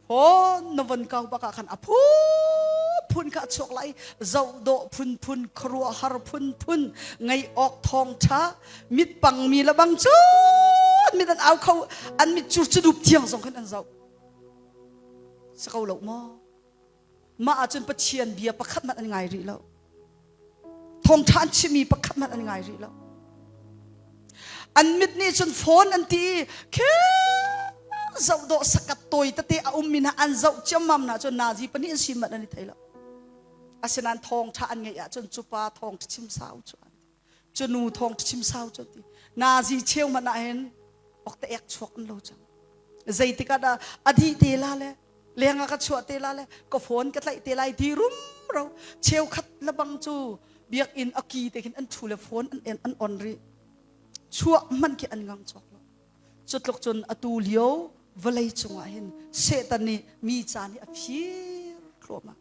Phone na von kau bak ah khan a phunphun kha a chuak lai zoh dawh phunphun khuaruahhar phunphun ngei awk thawng ṭha mit pangmi le bang cu mit an au kho an mit cu cudup thiang zong khan an zoh si ko lo maw mah ahcun Pathian bia pakhat hmanh an ngai rih lo Thawngṭha an chimmi pakhat hmanh an ngai rih lo. An mit nih cun phone an ti i khi zoh dawh sakat tawi tete a ummi hna an zoh ciammam hna cun nazi pahnih an si manh an i thei lo. Asinain thawngṭha an ngeih ahcun cu pa thawngṭha chim sau cu an ti. Cu nu thawngṭha chim sau cu an ti. Nazi cheu hmanh ah hin okta ek chuak an lo cang. Zeitik ah dah a dih te la le leng ah ka chuah te la le ka phone ka tlaih te lai ti rumro cheukhat lebang cu biakinn a ki te khin an ṭhu le phone an en an on rih. Chuah hmanh khi an ngang cawk lo. Cutluk cun atu lio vawlei cungah hin Satan nih mi caan hi a phir thluahmah.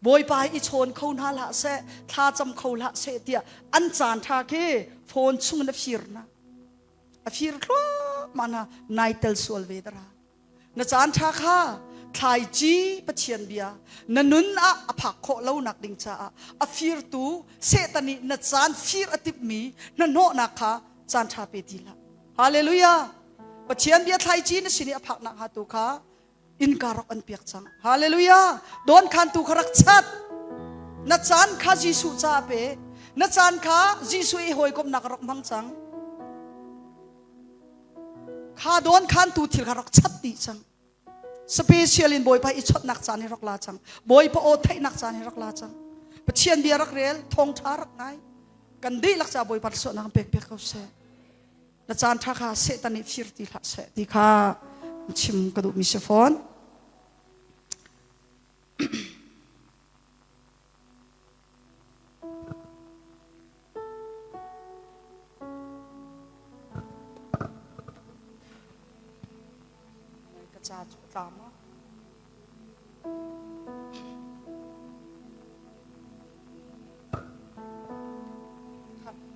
Bawipa hi i chawn kho hna hlah seh, thlacam kho hlah seh tiah an caan ṭha khi phone chung in a fir hna. A fir thluahmah hna, nai tel sual ve dara. Na caan ṭha kha thlaici Pathian bia na nun ah a phak khawh lonak ding caah a firtu Satan nih na caan fir a timhmi hnahnawhnak kha caan ṭha pe ti hlah. Hallelujah! Pathian bia thlaici na sin i a phaknak hnga tu kha innka rak an piak cang. Hallelujah! Dawn khantu kha rak chat. Na caan kha Jesuh ca pe. Na caan kha Jesuh i hawikomhnak rak hmang cang. Kha dawn khantu thil kha rak chat dih cang. Special in Bawipa i chawtnak caan hi rak la cang. Bawipa aw theihnak caan hi rak la cang. Pathian bia rak rel, thawngṭha rak ngai. Kan dihlak ca Bawipa suahnak pek piak ko seh. Na caan ṭha kha Satan nih fir ti hlah seh ti kha chim ka duhmi si fawn. Ka ca cu a tla maw?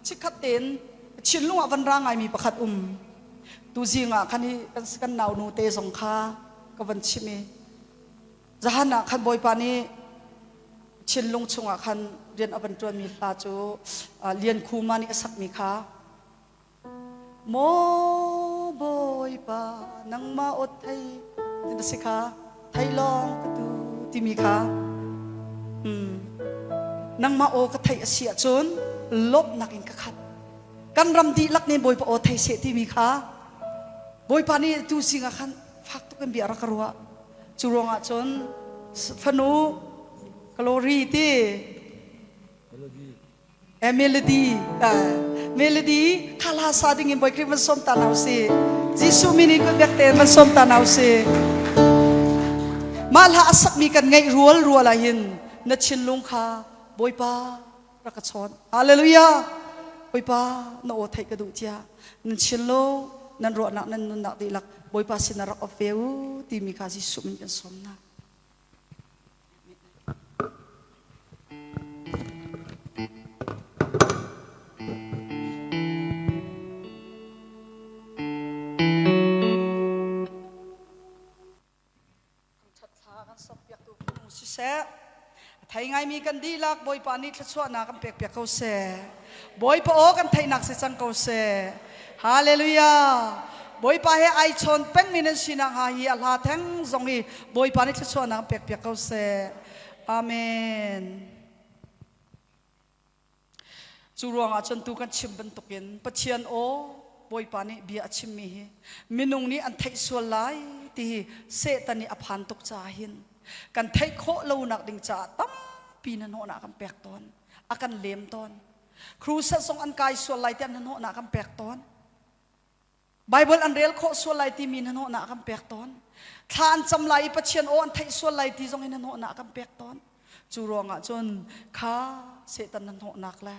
Chikkhat tein thinlung ah van ra ngaimi pakhat um. Tuzing ah khan hi kan kan naunu te zong kha ka van chim i Zahan ah khan Bawipa nih thinlung chungah khan rian a van ṭuanmi hla cu Lian Khuma nih a sakmi kha Maw Bawipa nangmah aw thei ti si kha thei lawng ka tu timi kha hmm. nangmah aw ka theih a si ahcun lawmhnak in ka khat kan ram dihlak nih Bawipa aw thei seh timi kha Bawipa nih tu singah khan fak tuk in bia rak ka ruah Cu ruangah cun fanu Glory ti eh, melody melody kha hla sa ding in Bawi Khrih van sawm ta hna usih Jesuh min in kut bek tein van sawm ta hna usih mah hla a sakmi kan ngaih rual rual ah hin na thinlung kha Bawipa rak ka chawn. Hallelujah! Bawipa na aw theih ka duh tiah nan chin lo nan ruahnak nan nunnak dihlak Bawipa sin rak op ve u timi kha Jesuh min kan sawm hna. Thangṭhat thla kan sawmpiaktu phung siseh, a thei ngaimi kan dihlak Bawipa nih thluachuahnak kan pekpiak ko seh. Bawipa aw kan theihnak si cang ko seh. Hallelujah. Bawipa he ai chawn pengmi nan sinak hnga hi a hla theng zong hi Bawipa nih thluachuahnak kan pekpiak ko seh. Amen. Cu ruangah cun tu kan chim bantukin Pathian aw Bawipa nih bia a chimmi hi minung nih an theih sual lai ti hi Satan nih a phan tuk caah hin kan theih khawh lonak ding caah tampi hnahnawhnak kan pek tawn a kan lem tawn crusade zong an kai sual lai tiah hnahnawhnak kan pek tawn Bible an rel khawh sual lai timi hnahnawhnak a kan pek tawn. Thla an cam lai i Pathian aw an theih sual lai ti zong in hnahnawhnak a kan pek tawn. Cu ruangah cun kha Satan hnahnawhnak le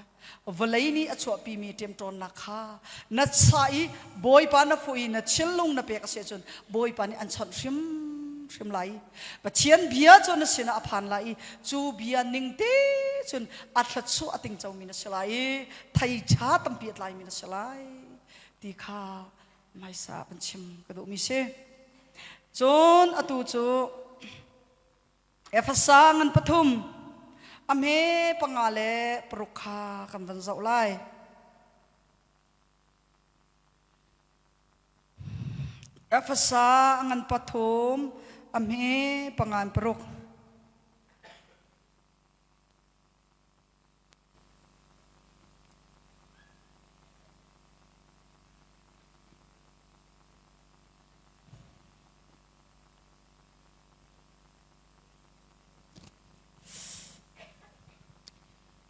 vawlei nih a chuahpimi ṭemṭawnnak kha na sa i Bawipa na fuh i na thinlung na pek a si ahcun Bawipa nih an chawnh hrimhrim lai. Pathian bia cu na sinah a phan lai i cu bia ning te cun a thluachuah a tingcomi na si lai i thei ṭha tampi a tlaimi na si lai. Ti kha hmaisa kan chim ka duhmi si. Cun atu cu Efasa ngan pathum a hme panga le paruk kha kan van zoh lai. Efasa ngan pathum a hme panga paruk.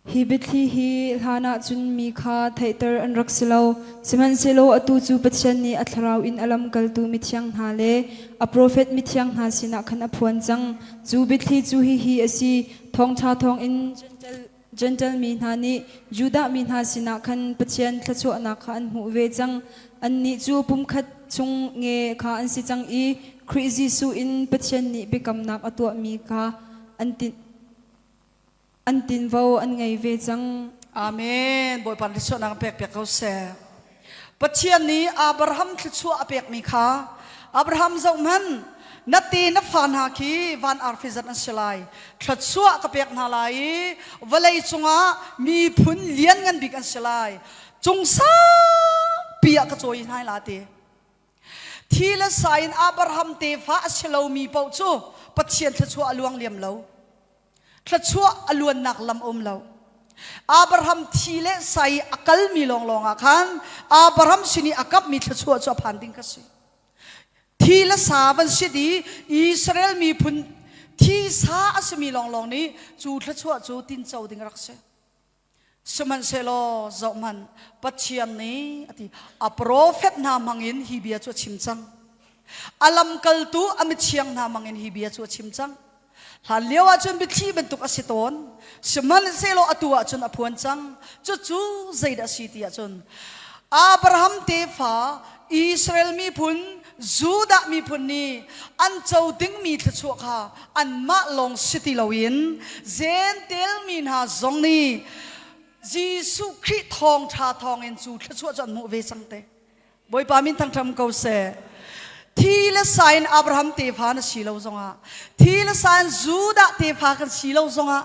Hi biathli hi hlan ah cun mi kha theihter an rak si lo. Sihmanhsehlaw atu cu Pathian nih a thlarau in a lamkaltu mithiang hna le a profet mithiang hna sinah khan a phuan cang. Cu biathli cu hihi a si, Thawngṭha thawngin Jentail mi hna nih Judah mi hna sinah khan Pathian thluachuahnak kha an hmuh ve cang. Annih cu pumkhat chung nge kha an si cang i Khrih Jesuh in Pathian nih biakamnak a tuahmi kha an an tinvo an ngei ve cang. Amen. Bawipa thluachuahnak pek piak ko seh. Pathian nih Abraham thluachuah a pekmi kha Abraham zohhmanh na te na fa hna khi van arfi zat an si lai. Thluachuah ka pek hna lai i vawlei cungah miphun lianngan bik an si lai. Cung sangpi ah ka cawi hna la ti. Thi le sa in Abraham tefa a si lomi paoh cu Pathian thluachuah a luang liam lo. Thluachuah a luannak lam a um lo. Abraham thi le sa i a kalmi lawnglawng ah khan Abraham sin i a kamhmi thluachuah cu a phan ding kha si. Thi le sa van si i Israel miphun thi sa a simi lawnglawng nih cu thluachuah cu tinco ding rak si. Sihmanhsehlaw zohhmanh, Pathian nih a ti, a profet hna hmangin hi bia cu a chim cang. A lamkaltu a mithiang hna hmangin hi bia cu a chim cang. Hlan lio ahcun biathli bantuk a si tawn. Sihmanhsehlaw atu ahcun a phuan cang. Cucu zeidah a si ti ahcun Abraham tefa Israel miphun Judah miphun nih an co dingmi thluachuah kha anmah lawng si ti loin Jentail mi hna zong nih Jesuh Khrih thawngṭha thawngin cu thluachuah cu an hmuh ve cang te. Bawipa min thangṭham ko seh. Thi le sa in Abraham tefa na si lo zongah, thi le sa in Judah tefa kan si lo zongah,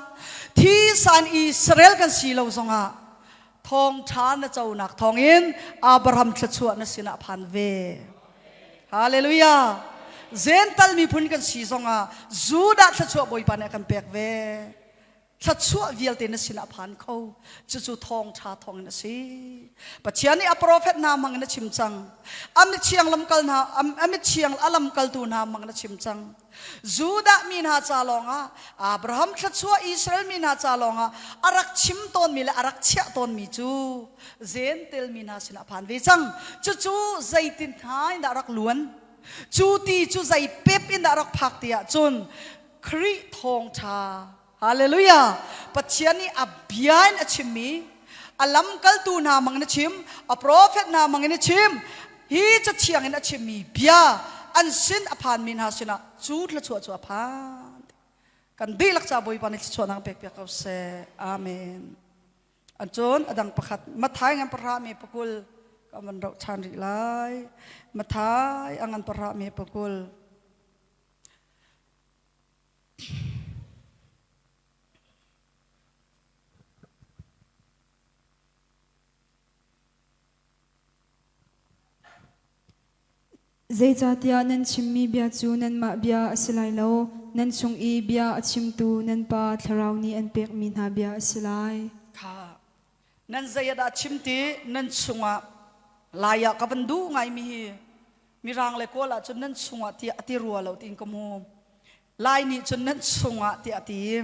thi sa in Israel kan si lo zongah, thawngṭha na conak thawngin Abraham thluachuah na sinah phan ve. Hallelujah. Zental miphun kan si zongah Judah thluachuah Bawipa nih a kan pek ve. Thluachuah vialte na sinah phan kho. Cucu thawngṭha thawngin a si. Pathian nih a profet hna hmangin a chim cang. A mithiang lamkal hna a mithiang a lamkaltu hna hmangin a chim cang. Judah mi hna ca lawngah Abraham thluachuah Israel mi hna ca lawngah a rak chim tawnmi le a rak chiah tawnmi cu Jentail mi hna sinah a phan ve cang. Cucu zeitin hna in dah rak luan? Cu ti cu zei pep in dah rak phak ti ahcun Khrih thawngṭha Hallelujah! Pathian nih a bia in a chimmi, a lamkaltu hna hmang in a chim, a prophet hna hmang in a chim, hi cathiang in a chimmi bia an sin a phanmi hna sinah cu thluachuah cu a phan. Kan dihlak ca Bawipa nih thluachuahnak pek piak ko seh. Amen. An cun a dang pakhat Mathai ngan pahra me pakul ka van rauh ṭhan rih lai. Mathai a ngan pahra me pakul. Zeicahtiah nan chimmi bia cu nanmah bia a si lai lo, nan chung i bia a chimtu nan Pa Thlarau nih an pekmi hna bia a si lai. Kha nan zei ah dah chim ti nan chungah lai ah ka van duh ngaimi hi Mirang le Kawl ahcun nan chungah tiah a ti rua lo tiin ka hmu. Lai nih cun nan chungah tiah a ti.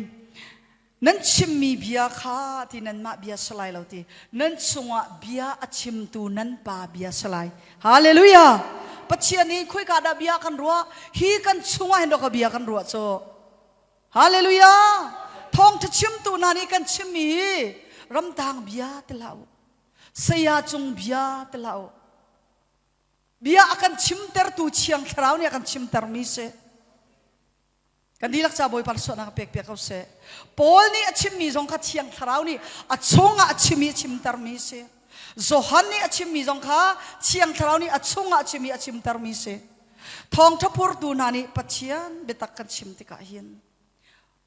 Nan chimmi bia kha ti nanmah bia si lai lo ti. Nan chungah bia a chimtu nan pa bia si lai. Hallelujah! Pathian nih khoika dah bia kan ruah? Hi kan chungah hin dawk bia kan ruah cu. Hallelujah! Thawngṭha chimtu hna nih kan chimmi hi ramtang bia ti hlah u. Saya cung bia ti hlah u. Bia a kan chimtertu Thiang Thlarau nih a kan chimtermi si. Kan dihlak ca Bawipa suahnak pek piak ko seh. Paul nih a chimmi zong kha Thiang Thlarau nih a chungah a chim i a chimtermi si. Johan nih a chimmi zong kha Thiang Thlarau nih a chungah a chim i a chimtermi si. Thawngṭha phurtu hna nih Pathian biatak kan chim tikah hin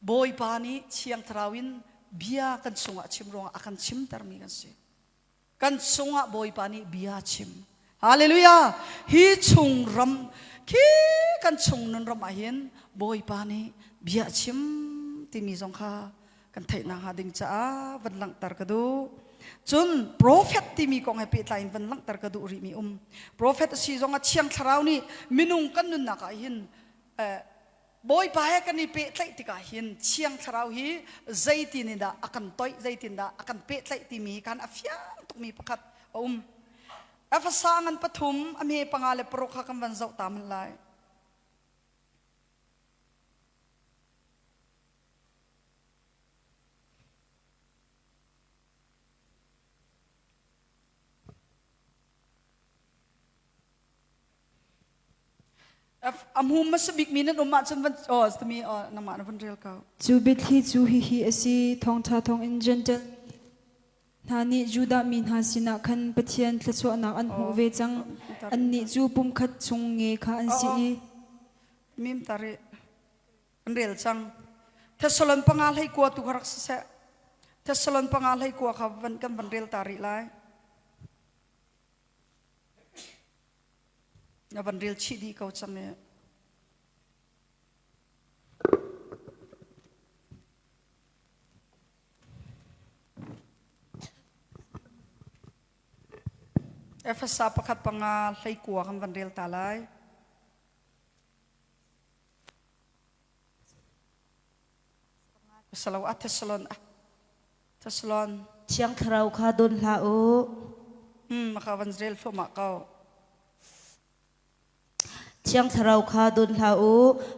Bawipa nih Thiang Thlarau in bia kan chungah a chim ruangah a kan chimtermi kan si. Kan chungah Bawipa nih bia chim. Hallelujah! Hi chung ram khi kan chung nun ram ah hin Bawipa nih bia chim timi zong kha kan theih nakhnga ding caah van langhter ka duh. Cun prophet timi kong he pehtlai in van langhter ka duh rihmi um. Prophet a si zong ah Thiang Thlarau nih minung kan nunnak ah hin eh, Bawipa he kan i pehtlaih tikah hin Thiang Thlarau hi zeitin in dah a kan toih, zeitin dah a kan pehtlaih timi kan a fiang tukmi pakhat a um. Efesa ngan pathum a hme panga le paruk kha kan van zoh ta hmanh lai. A hmu hmasa bikmi nan um ahcun van oh timi oh nangmah na van rel ko. Cu biathli cu hihi a si, thawngṭha thawngin Jentail hna nih Judah mi hna sinah khan Pathian thluachuahnak an hmuh ve cang. Annih cu pumkhat chung nge kha an si i Mim tari an rel cang. Thessalon panga hlei kua tu kha rak siseh. Thessalon panga hlei kua kha van kan van rel ta rih lai. Na van rel chih dih ko cang i. Efesa pakhat panga hlei kua kan van rel ta lai. Salo a Thessalon a Thessalon. Thiang Thlarau kha dawn hlah u. Hmm, maka van rel thluahmah ko. Thiang Thlarau kha dawn hlah u.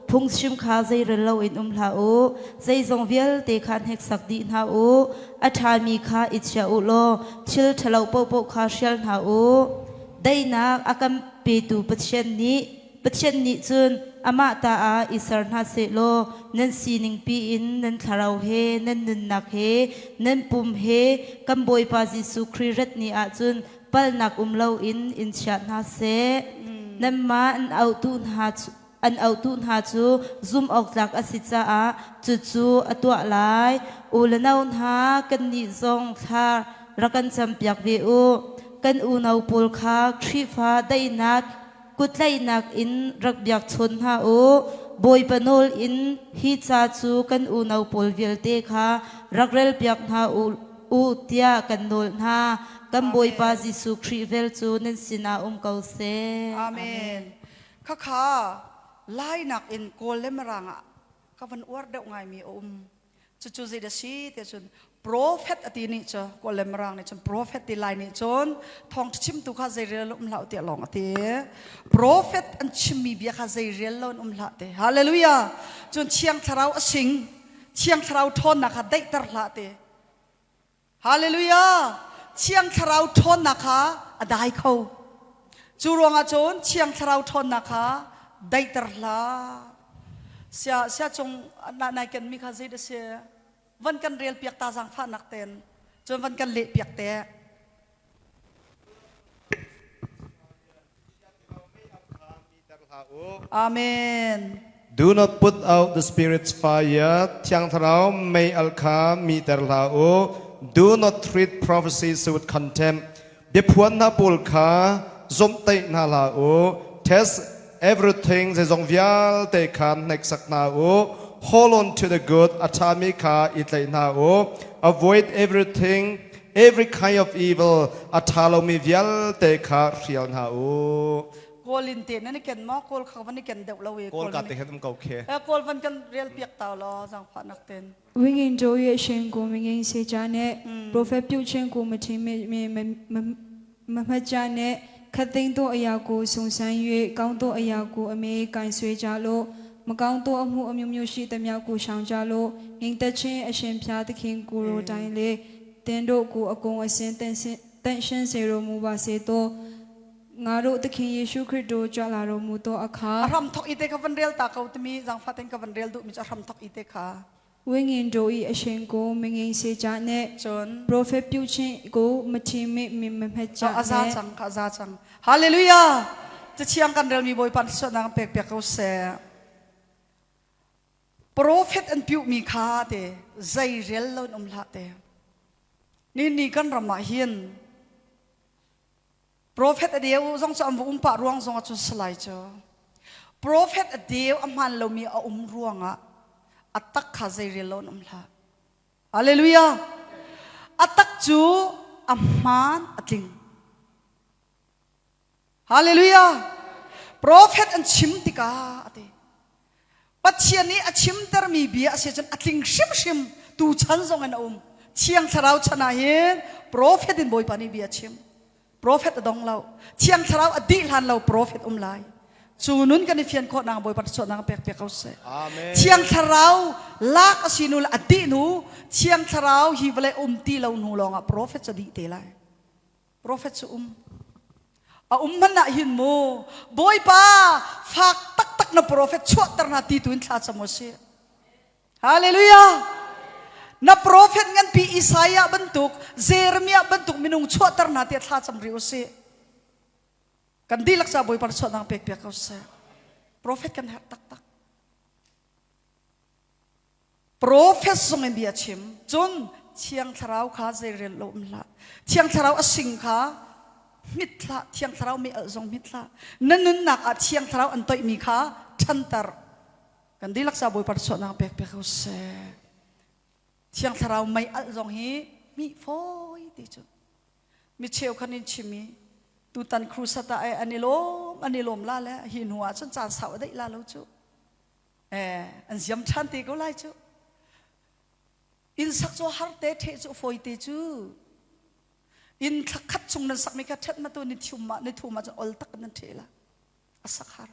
Phungchim kha zeirel loin um hlah u. Zeizong vialte kha hneksak dih hna u. A ṭhami kha i chia u law thil ṭhalo paohpaoh kha hrial hna u. Daihnak a kan petu Pathian nih Pathian nih cun amah ta ah i ser hna sehlaw nan sining piin nan thlarau he nan nunnak he nan pum he kan Bawipa Jesuh Khrih rat ni ah cun palnak um loin in chia hna seh. Nanmah an auhtu hna cu an auhtu hna cu zumh awk tlak a si caah cucu a tuah lai. U le nau hna, kannih zong thla rak kan campiak ve u. Kan unau pawl kha Khrihfa daihnak Kuttlaihnak in rak biakchawn hna u. Bawipa nawl in hi ca cu kan unau pawl vialte kha rak relpiak hna u, u tiah kan nawl hna. Kan Bawipa Jesuh Khrih vel cu nan sinah um ko seh. Amen. Khakha Lainak in Kawl le Mirang ah ka van uar deuh ngaimi a um. Cucu zei dah si ti cun prophet a ti nih cu Kawl le Mirang nih cun prophet ti lai nih cun thawngṭha chimtu kha zei rel um hlah tiah lawng a ti. Prophet an chimmi bia kha zei rel lo in um hlah ti. Hallelujah. Cun Thiang Thlarau a sing. Thiang Thlarau ṭhawnnak kha daihter hlah ti. Hallelujah! Thiang Thlarau ṭhawnnak kha a dai kho. Cu ruangah cun Thiang Thlarau ṭhawnnak kha daihter hlah. Sia sia cung na nai kenmi kha zei dah si? Van kan rel piak ta zaangfahnak ten. Cun van kan leh piak te. Amen. Do not put out the Spirit's fire. Thiang Thlarau mei al kha miter hlah u. Do not treat prophecies with contempt. Biaphuan hna pawl kha zomhtaih hna hlah u. Test everything zeizong vialte kha hneksak hna u. Hold on to the good. A ṭhami kha i tlaih hna u. Avoid everything every kind of evil a ṭha lomi vialte kha hrial hna u. Kawl in te nan i ken maw? Kawl kha van i ken deuh lo i. Kawl ka te khan um ko khe. Eh kawl van kan rel piak ta law zangfah nak ten. ဝိညာဉ်တို့၏အရှင်ကိုမငြိမ်စေကြနှင့်ပရောဖက်ပြုခြင်းကိုမထင်မဲ့မြင်မမမမှတ်ကြနှင့်ခပ်သိမ်းသောအရာကိုစုံစမ်း၍ကောင်းသောအရာကိုအမေကင်ဆွေကြလော့မကောင်းသောအမှုအမျိုးမျိုးရှိသမျှကိုရှောင်ကြလော့ငြိမ်သက်ခြင်းအရှင်ဖျားသခင်ကိုယ်တော်တိုင်လေသင်တို့ကိုအကုန်အစင်တန်ရှင်းတန်ရှင်းစေတော်မူပါစေသောငါတို့သခင်ယေရှုခရစ်တော်ကြွလာတော်မူသောအခါ A hram thok ite ka van rel ta ko timi zangfah ten ka van rel duh mi cu a hram thok ite kha. ဝိညာဉ်တို့၏အရှင်ကိုမငြိမ်စေကြနှင့် Cun ပရောဖက်ပြုခြင်းကိုမထင်မဲ့မြင်မမှတ်ကြ so a za နှင့် cang ka za cang. Hallelujah. Cathiang kan relmi Bawipa nih suatnak pek piak ko seh. Prophet an piuhmi kha te zei rel lo in um hlah te. Ni ni kan ram ah hin Prophet a deu zong cu an va um pah ruang zong ah cun salai cu. Prophet a deu a hmaan lomi a um ruangah a tak kha zei rel lo in um hlah. Hallelujah. A tak cu a hmaan a tling. Hallelujah. Prophet an chim tikah a ti. Pathian nih a chimtermi bia a si cun a tling hrimhrim tu chan zong in a um. Thiang Thlarau chan ah hin profet in Bawipa nih bia a chim. Profet a dong lo. Thiang Thlarau a dih hlan lo profet um lai. Cu nun kan i fian khawh nak Bawipa chuahnak pek piak ko seh. Amen. Thiang Thlarau lak a si nu le a dih hnu Thiang Thlarau hi vawlei um ti lo hnu lawngah profet cu a dih te lai. Profet cu um. A um hmanh ah hin mu Bawipa fak taktak na profet chuahter hna ti tu in thla cam u sih. Hallelujah. Na profet nganpi Isaiah bantuk, Jeremiah bantuk minung chuahter hna tiah thla cam rih u sih. Kan dihlak ca Bawipa chuahnak pek piak ko seh. Profet kan herh taktak. Profet zong in bia chim. Cun Thiang Thlarau kha zeirel lo um hlah. Thiang Thlarau a sing kha hmit hlah. Thiang Thlarau mei alh zong hmit hlah. Na nunnak ah Thiang Thlarau an toihmi kha ṭhanter. Kan dihlak ca Bawipa chuahnak pek piak ko seh. Thiang Thlarau mei alh zong hi hmih fawi ti cu. Mi cheukhat in chim i tutan crusade ah an i lawm an i lawm la le hi hnu ah cun caan sau a daih la lo cu. Eh, an ziam ṭhan te ko lai cu. Inn sak cu har te, ṭheh cu fawi te cu. Inn thla khat chung nan sakmi kha ṭhet ma tu ni thum ma ni thum ah cun ol tak nan ṭheh la. A sak har.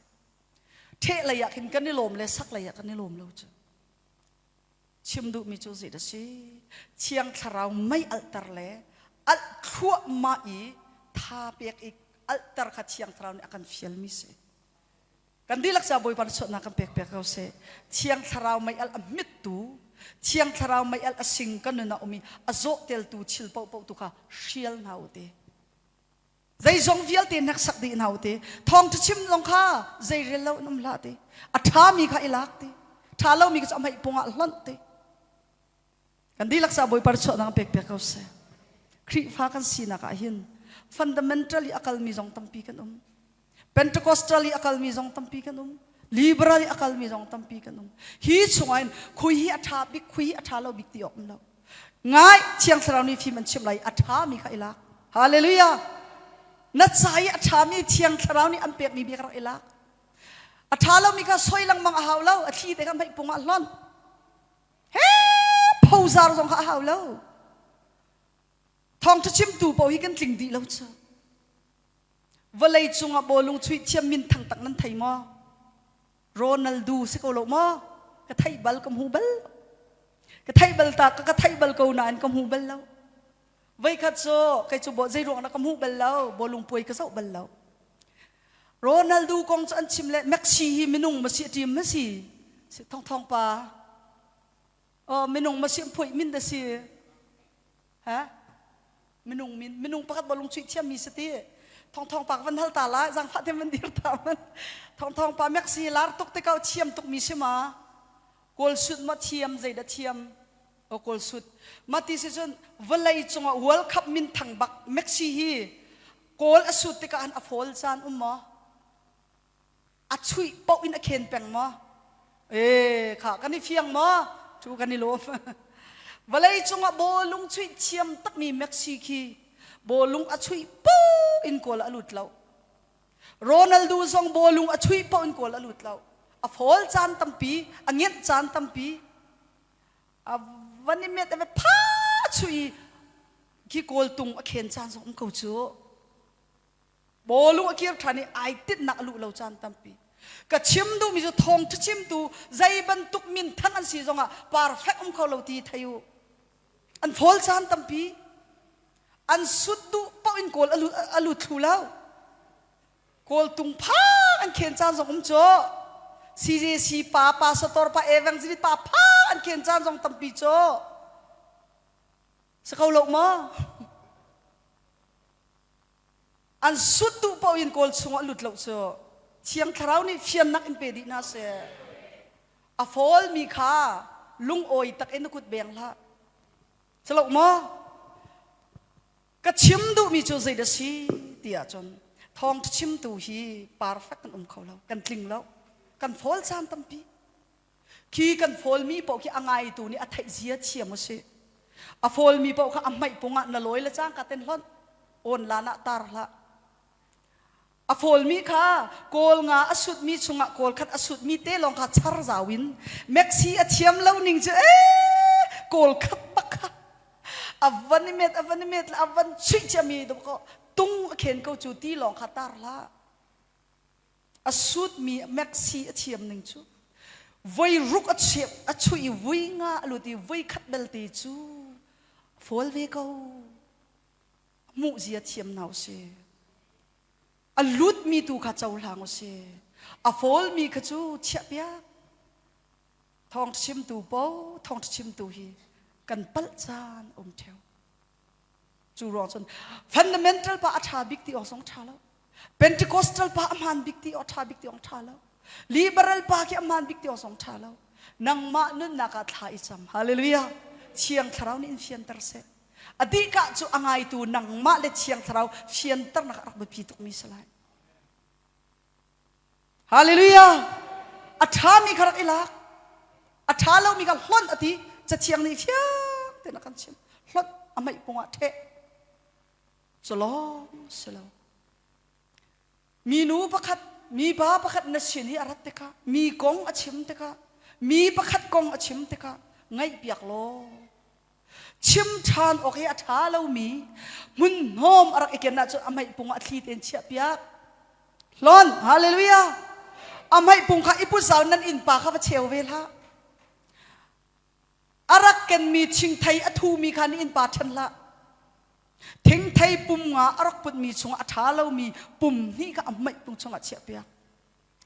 Ṭheh lei ah khin kan i lawm le sak lei ah kan i lawm lo cu. Chim duhmi cu zei dah si? Thiang Thlarau mei alhter le alh thluahmah i tha pek i alhter kha Thiang Thlarau nih a kan fialmi si. Kan dihlak ca Bawipa na chuahnak kan pek piak ko seh. Thiang Thlarau mei alh a hmittu, Thiang Thlarau mei alh a sing kan nun ah um i a zawhteltu thil paohpaoh tu kha hrial hna u ti. Zeizong vialte hneksak dih hna u ti. Thawngṭha chim zong kha zeirel lo in um hlah ti. A ṭhami kha i lak ti. Ṭha lomi kha cu a hmeih pung ah hlonh ti. Kan dihlak ca Bawipa chuahnak pek piak ko seh. Khrihfa kan sinak ah hin fundamental i a kalmi zong tampi kan um. Pentecostal i a kalmi zong tampi kan um. Liberal i a kalmi zong tampi kan um. Hi chungah hin khui hi a ṭha bik, khui hi a ṭha lo bik ti awk um lo. Ngai Thiang Thlarau nih fim an chimh lai a ṭhami kha i lak. Hallelujah. Na ca i a ṭhami Thiang Thlarau nih an pekmi bia kha rak i lak. A ṭha lomi kha soi lengmang a hau lo. A thli te kha hmeih pung ah hlonh. He phozar zong kha a hau lo. Thawngṭha chimtu paoh hi kan tling dih lo cu. Vawlei cungah bawlung chuih thiam min thang tak nan thei maw? Ronaldo si ko lo maw? Ka theih bal ka hmu bal. Ka theih bal ta ka ka theih bal ko nain ka hmu bal lo. Voikhat cu kei cu zei ruang dah ka hmu bal lo, bawlung puai ka zoh bal lo. Ronaldo kong cu an chim le Messi hi minung ma si a team ma si si thong thong pa oh minung ma si phuai min da si ha minung min minung pakhat bawlung chuih thiam mi si ti thong thong pa van hal ta la zang fa te man dir ta man thong thong pa Messi lar tuk te kau thiam tuk mi si ma kawl sut ma thiam zei da thiam o kawl sut ma ti si cun vawlei cungah World Cup min thang bak Messi hi Kawl a sut tikah han a fawl caan um maw? A chuih paoh in a khen peng maw? Ee, kha kan i fiang maw? Cu kan i lawm. Vawlei cungah bawlung chuih thiam takmi Messi khi bawlung a chuih paoh in kawl a lut lo. Ronaldo zong bawlung a chuih paoh in kawl a lut lo. A fawl caan tampi, a ngenh caan tampi. A van i met a va pha chuih i khi kawltung a khen caan zong um ko cu bawlung a kir ṭhan i ai tinhnak a luh lo caan tampi ka chim duhmi cu thawngṭha chimtu zei bantuk minthang an si zongah perfect um kho lo ti thei u an fawl caan tampi an sut duh paoh in kawl a lut thlu lo kawltung phang an khen caan zong um cu CJC pa pastor pa evangelist pa phang an khen caan zong tampi cu Si ko lo maw? An sut duh paoh in kawl chungah lut lo cu Thiang Thlarau nih fiannak in pe dih hna seh. A fawlmi kha lungawi tak in na kut beng hlah. Si lo maw? Ka chim duhmi cu zei dah si ti ahcun thawngṭha chimtu hi perfect kan um kho lo, kan tling lo, kan fawl caan tampi. Khi kan fawlmi paoh khi a ngaitu nih a theih zia thiam u sih. A fawlmi paoh kha a hmaih pung ah na lawi le cangka ten hlonh. Awn lan ah tar hlah. A fawlmi kha kawl nga a sutmi chungah kawl khat a sutmi te lawng kha char zau in Maxi a thiam lo ning cu ee kawl khat bak kha a van i met a van i met a van chuih ciami ko tung a khen ko cu ti lawng kha tar hlah. A sutmi Maxi a thiam ning cu voi ruk a chep a chuih i vui nga a lut i voi khat belte cu fawl ve ko. Hmuh zia thiam hna usih. A lutmi tu kha cohlang usih. A fawlmi kha cu chiahpiak. Thawng chimtu po thawng chimtu hi kan palh caan um theo. Cu ruang cun fundamental pa a ṭha bik ti awk zong ṭha lo. Pentecostal pa a hmaan bik ti awk ṭha bik ti awk ṭha lo. Liberal pa khi a hmaan bik ti awk zong ṭha lo. Nangmah nunnak ah thla i cam. Hallelujah. Thiang Thlarau nih in fianter seh. A dihka cu a ngaitu nangmah le Thiang Thlarau fianternak a rak biapi tukmi si lai. Hallelujah! A ṭhami kha rak i lak. A ṭha lomi kha hlonh a ti. Cathiang nih fiang tein a kan chim. Hlonh a meih pung ah ṭheh. Cu lawng si lo. Minu pakhat, mipa pakhat na sin i a rat tikah, mi kong a chim tikah, mi pakhat kong a chim tikah, ngaihpiak law Chim ṭhan awk i a ṭha lomi hmunhnawm a rak i ken ahcun a hmeihpung ah a thli tein chiahpiak. Hlon, hallelujah! A hmeihpung kha i put zau nan innpa kha va cheu ve hlah. A rak kenmi thingthei a thumi kha na innpa ṭhen hlah. Thingthei pum nga a rak putmi chungah a ṭha lomi pum hnih kha a hmeihpung chungah chiahpiak.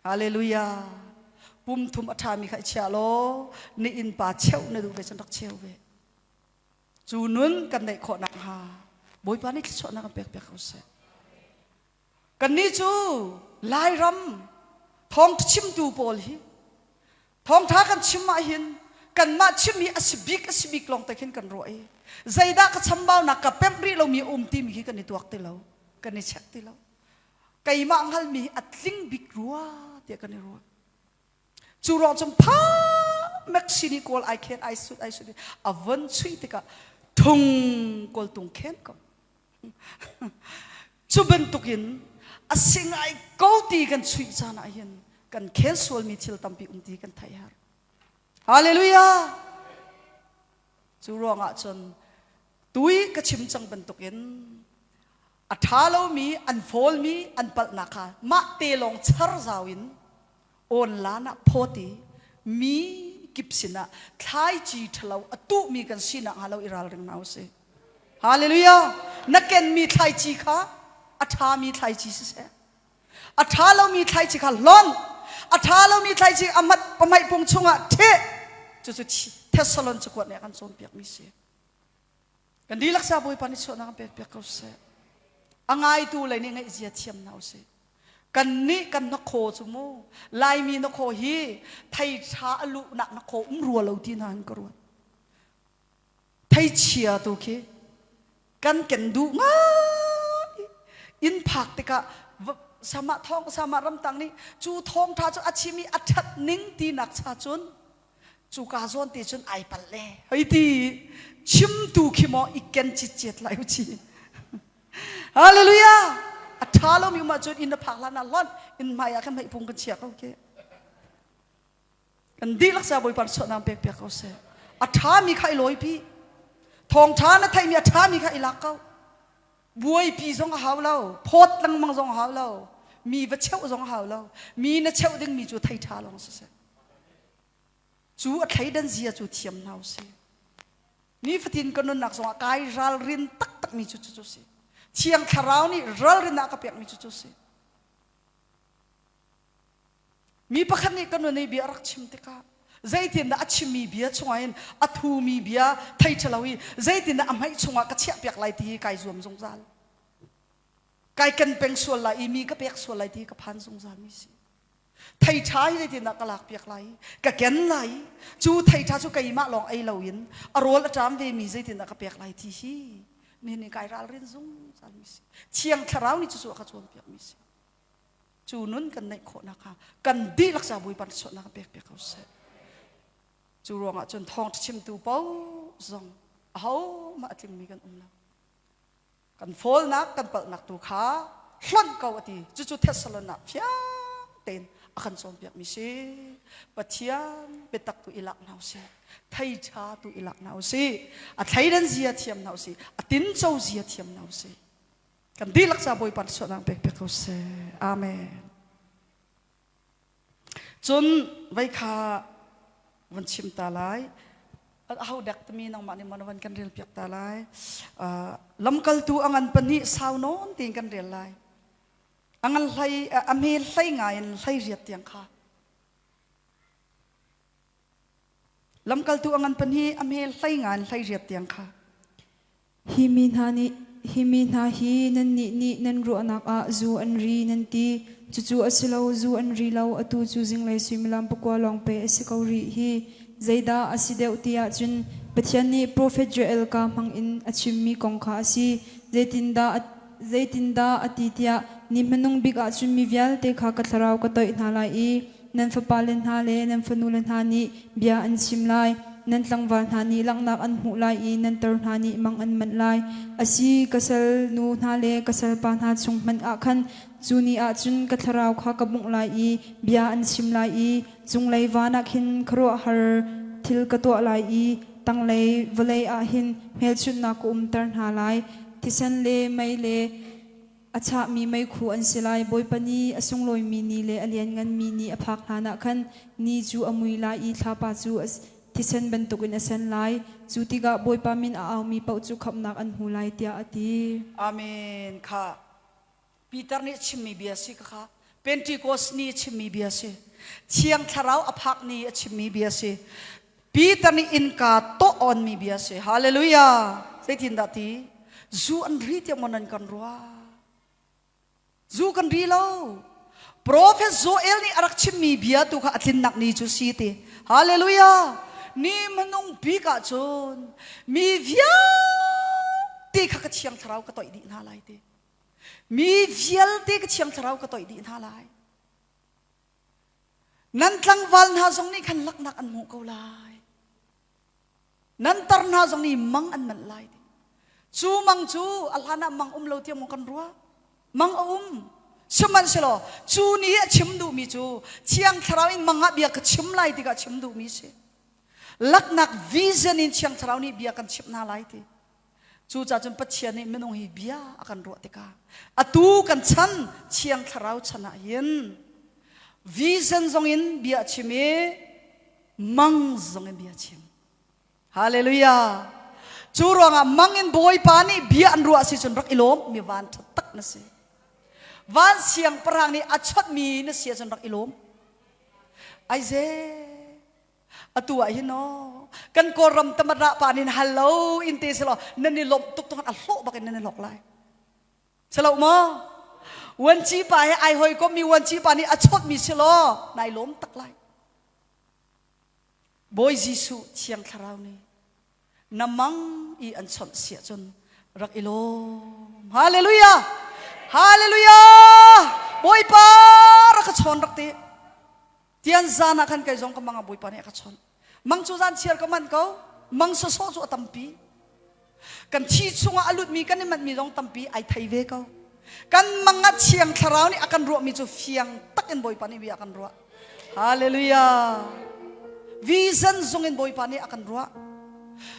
Hallelujah. Pum thum a ṭhami kha i chia law na innpa cheuh na duh ve cun rak cheu ve. Cu nun kan neih khawh nakhnga Bawipa nih thluachuahnak kan pek piak ko seh. Kannih cu Lairam thawngṭha chimtu pawl hi thawngṭha kan chim ahhin kanmah chim hi a si bik a si bik lawng te khin kan ruah i zeidah ka chambaunak ka pemh rih lomi a um timi khi kan i tuak ti lo kan i check ti lo. Keimah hngalmi hi a tling bik rua tiah kan i ruah. Cu ruang cun pha Maxi nih kawl ai khen ai sut ai sut a von chuih tikah thung kawl tung khen ko. Cu bantukin a si ngai ko ti kan chuih caan ah hin kan khen sualmi thil tampi um ti kan theih har. Hallelujah! Cu ruangah cun tui ka chim cang bantukin a ṭha lomi an fawlmi an palhnak kha mah te lawng char zau in online ah phawt i mi kip sinah thlaici ṭhalo a tuhmi kan sinak hnga lo i ralring hna usih. Hallelujah! Na kenmi thlaici kha a ṭhami thlaici siseh, a ṭha lomi thlaici kha hlonh, a ṭha lomi thlaici a mat pahmaih pung chungah ṭheh. Cucu Thessalon cakuat nih a kan cawnpiakmi si. Kan dihlak sa Bawipa nih chuahnak an pek piak ko seh. A ngaitu lei nih ngaihzia thiam hna usih. Kan nih kan hnakhaw cu mu Laimi hnakhaw hi thei ṭha a luhnak hnakhaw um rua lo ti hna in ka ruat. Theichia tu khi kan ken duh ngai inn phak tikah sama thawng sama ramtang nih cu thawngṭha cu a chim i a ṭhat ning tinak cha cun cuka zawn te cun ai pal le hei ti chimtu khi maw i ken citcet lai u chi hallelujah a ṭha lomi um ahcun inn na phak hlan ah hlonh inn hmai ah khan hmeihpung kan chia ko ke kan dihlak sa bawipa chuahnak pek piak ko seh a ṭhami kha i lawipi thawngṭha na theihmi a ṭhami kha i lak ko buaipi zong a hau lo phawt lengmang zong a hau lo mi va cheuh zong a hau lo mi na cheuh dingmi cu thei ṭha lawng siseh Cu a thleidan zia cu thiam hna usih. Nifatin ka nunnak zongah kai ralrin taktakmi cu cucu si. Thiang Thlarau nih ralrin a ka pekmi cu cu si. Mi pakhat nih ka nun i bia a rak chim tikah zeitindah a chimmi bia chungah hin a thumi bia thei ṭhalo i zeitindah a hmaih chungah ka chiahpiak lai ti hi kai zuam zungzal. Kai ken peng sual lai i mi ka pek sual lai ti hi ka phan zungzal mi si. Thei ṭha hi zeitindah ka lakpiak lai i ka ken lai i cu thei ṭha cu keimah lawng ei loin a rawl a ṭam vemi zeitindah ka pek lai ti hi nihin ni kai ralrin zungzal mi si. Thiang Thlarau nih cucu a ka cawnpiakmi si. Cu nun kan neih khawh nakhnga kan dihlak ca Bawipa nih sualnak kan pekpiak ko seh. Cu ruangah cun thawngṭha chimtu paoh zong ahohmah a tlingmi kan um lo. Kan fawlnak, kan palhnak tu kha. hlonh ko a ti. Cucu Thessalon ah fiang tein a kan cawnpiakmi si. Pathian biatak tu i lak hna usih. Thei ṭha tu i lak hna usih. A thleidan zia thiam hna usih. A tinco zia thiam hna usih. Kan dihlak ca Bawipa suahnak pek pek ko seh. Amen. Cun vei kha van chim ta lai. Aho dek timi nangmah nih maw van kan rel piak ta lai. Lamkaltu a ngan pahnih sau nawn tiin kan rel lai. A ngan hlei a hme hlei ngai in hlei riat tiang kha. Lamkaltu a ngan pahnih a hme hlei ngai in hlei riat tiang kha. Hi mi hna nih hi mi hna hi nannih nih nan ruahnak ah zu an ri nan ti. Cucu a si lo, zu an ri lo, atu cu zinglei suimilam pakua lawng pei a si ko rih hi. Zeidah a si deuh ti ahcun Pathian nih profet Joel kaa hmangin a chimmi kong kha a si. Zeitindah a zeitindah a ti tiah ni hmanung bik ah cun mi vialte kha ka thlarau ka toih hna lai i Nan fapale hna le nan fanule hna nih bia an chim lai. Nan tlangval hna nih langhnak an hmuh lai i nan tar hna nih mang an manh lai. Asi, ka salnu hna le ka salpa hna chung hmanh ah khan cu ni ah cun ka thlarau kha ka bungh lai i bia an chim lai i cunglei van ah khin khuaruahhar thil ka tuah lai i tanglei vawlei ah hin hmelchunhnak ka umter hna lai. Thisen le mei le A chahmi meikhu an si lai. Bawipa ni, a sunglawimi ni le a liannganmi ni a phak hlanah khan ni cu a mui lai i thlapa cu thisen bantukin a sen lai. Cu tikah Bawipa min a aumi paoh cu khamhnak an hmu lai, tiah a ti. Amen. Kha Peter nih chimmi bia si kha Pentecost ni a chimmi bia si. Thiang Thlarau a phak ni a chimmi bia si. Peter nih innka tawh onmi bia si. Hallelujah. Zeitindah ti? Zu an ri tiah maw nan kan ruah? Zu kan ri lo. Prophet Joel nih a rak chimmi bia tu kha a tlinnak ni cu si ti. Hallelujah. Ni hmanung bik ah cun mi vialte kha ka thiang thlarau ka toih dih hna lai ti. Mi vialte ka thiang thlarau ka toih dih hna lai. Nan tlangval hna zong nih khan laknak an hmuh ko lai. Nan tar hna zong nih mang an manh lai. Cu mang cu a hlan ah mang um lo tiang maw kan ruah? Mang a um. Sihmanhsehlaw cu ni a chim duhmi cu Thiang Thlarau in mang ah bia ka chim lai tikah chim duhmi si. Laknak vision in Thiang Thlarau nih bia kan chimh hna lai ti. Cucaah cun Pathian nih minung hi bia a kan ruah tikah atu kan chan Thiang Thlarau chan ah hin vision zong in bia a chim i mang zong in bia a chim. Hallelujah. Cu ruangah mang in Bawipa nih bia an ruah si cun rak i lawm mi van ṭha tak na si. Van siangpahrang nih a chawtmi na si ahcun rak i lawm. Aize Atu ah hin aw kan Kawlram tamat pa nin hal lo in te selaw nan i lawmh tuk tuk a hlawh bak in nan i hlok lai. Selo maw? Wanci pa he ai hoi kom mi wanci pa nih a chawt mi selaw nai lawm tak lai. Bawi Jesuh Thiang Thlarau nih na mang i an chawnh siah cun rak i lawm. Hallelujah! Hallelujah! Bawipa rak ka chawn rak ti. Tian zan ah khan kei zong ka mang ah Bawipa nih a ka chawnh. Mang cu zan chiar ka manh ko. Mang sawsawh cu a tampi. Kan thi chungah a lutmi kan i manhmi zong tampi ai thei ve ko. Kan mang ah Thiang Thlarau nih a kan ruahmi cu fiang tak in Bawipa nih bia a kan ruah. Hallelujah. Vision zung in Bawipa nih a kan ruah.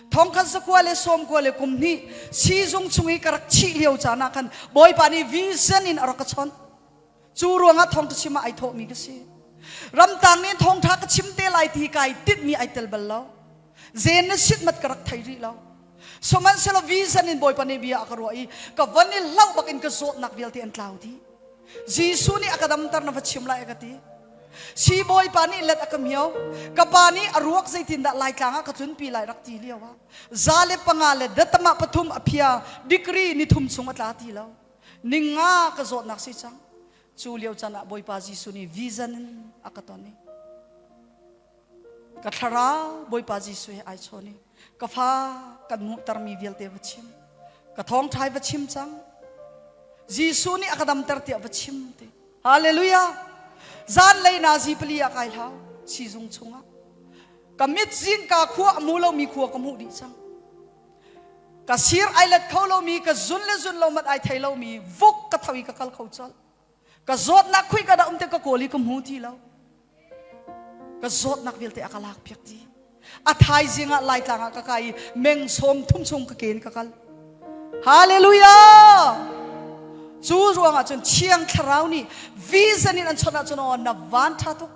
Thongkhat zakua le sawmkua le kum hnih siizung chung i ka rak chih lio caan ah khan Bawipa nih vision in a rak ka chawnh. Cu ruangah thawngṭha chim ah ai thawhmi ka si. Ramtang nih thawngṭha ka chim te lai ti kai tinhmi ai tel bal lo. Zen na sitmat ka rak thei rih lo. Sihmanhsehlaw vision in Bawipa nih bia a ka ruah i ka van i hlauh bak in ka zawtnak vialte an tlau dih. Jesuh nih a ka damter na va chim lai a ka ti. Si Bawipa nih let a ka mio. Ka pa nih a ruak zeitindah Laitlang ah ka tlunpi lai rak ti lio ah za le panga le datama pathum a phia degree ni thum chung a tla ti lo. Ninga ka zawtnak si cang. Cu lio can ah Bawipa Jesuh nih vision in a ka ton i ka thlarau Bawipa Jesuh he ai chawn i ka fa kan hmuhtermi vialte va chim. Ka thawngṭhai va chim cang. Jesuh nih a ka damter tiah va chim ti. Hallelujah. Zanlei nazi pali ah kai hlau sizung chungah. Ka mit zingka khua a hmu lomi khua ka hmuh dih cang. Ka sir ai let kho lomi, ka zun le zun lo mat ai thei lomi, vuk ka tho i ka kal kho colh. Ka zawtnak khui ka dah um te ka kawl i ka hmu ti lo. Ka zawtnak vialte a ka lak piak dih. A thaizing ah Laitlang ah ka kai i meng sawm thum chung ka ke in ka kal. Hallelujah! Cu ruangah cun Thiang Thlarau nih vision in an chawnh ahcun aw na van ṭha tuk.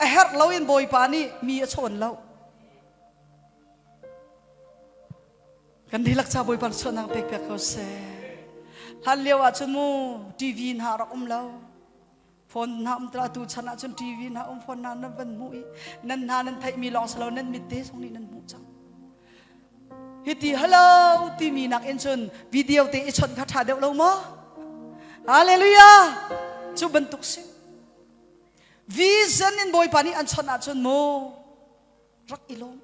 A herh loin Bawipa nih mi a chawn lo. Kan dihlak ca Bawipa chuahnak pek piak ko seh. Hlan lio ah cun mu TV hna rak um lo. Phone hna um tla tu chan ah cun TV hna um phone hna nan van hmuh i nan hna nan theihmi lawng si lo nan mit te zong nih nan hmuh cang. Hiti hello timi nak in cun video te i chawnh kha ṭha deuh lo maw? Hallelujah! Cu bantuk si. Vision in Bawipa nih an chawnh ahcun mu rak i lawm.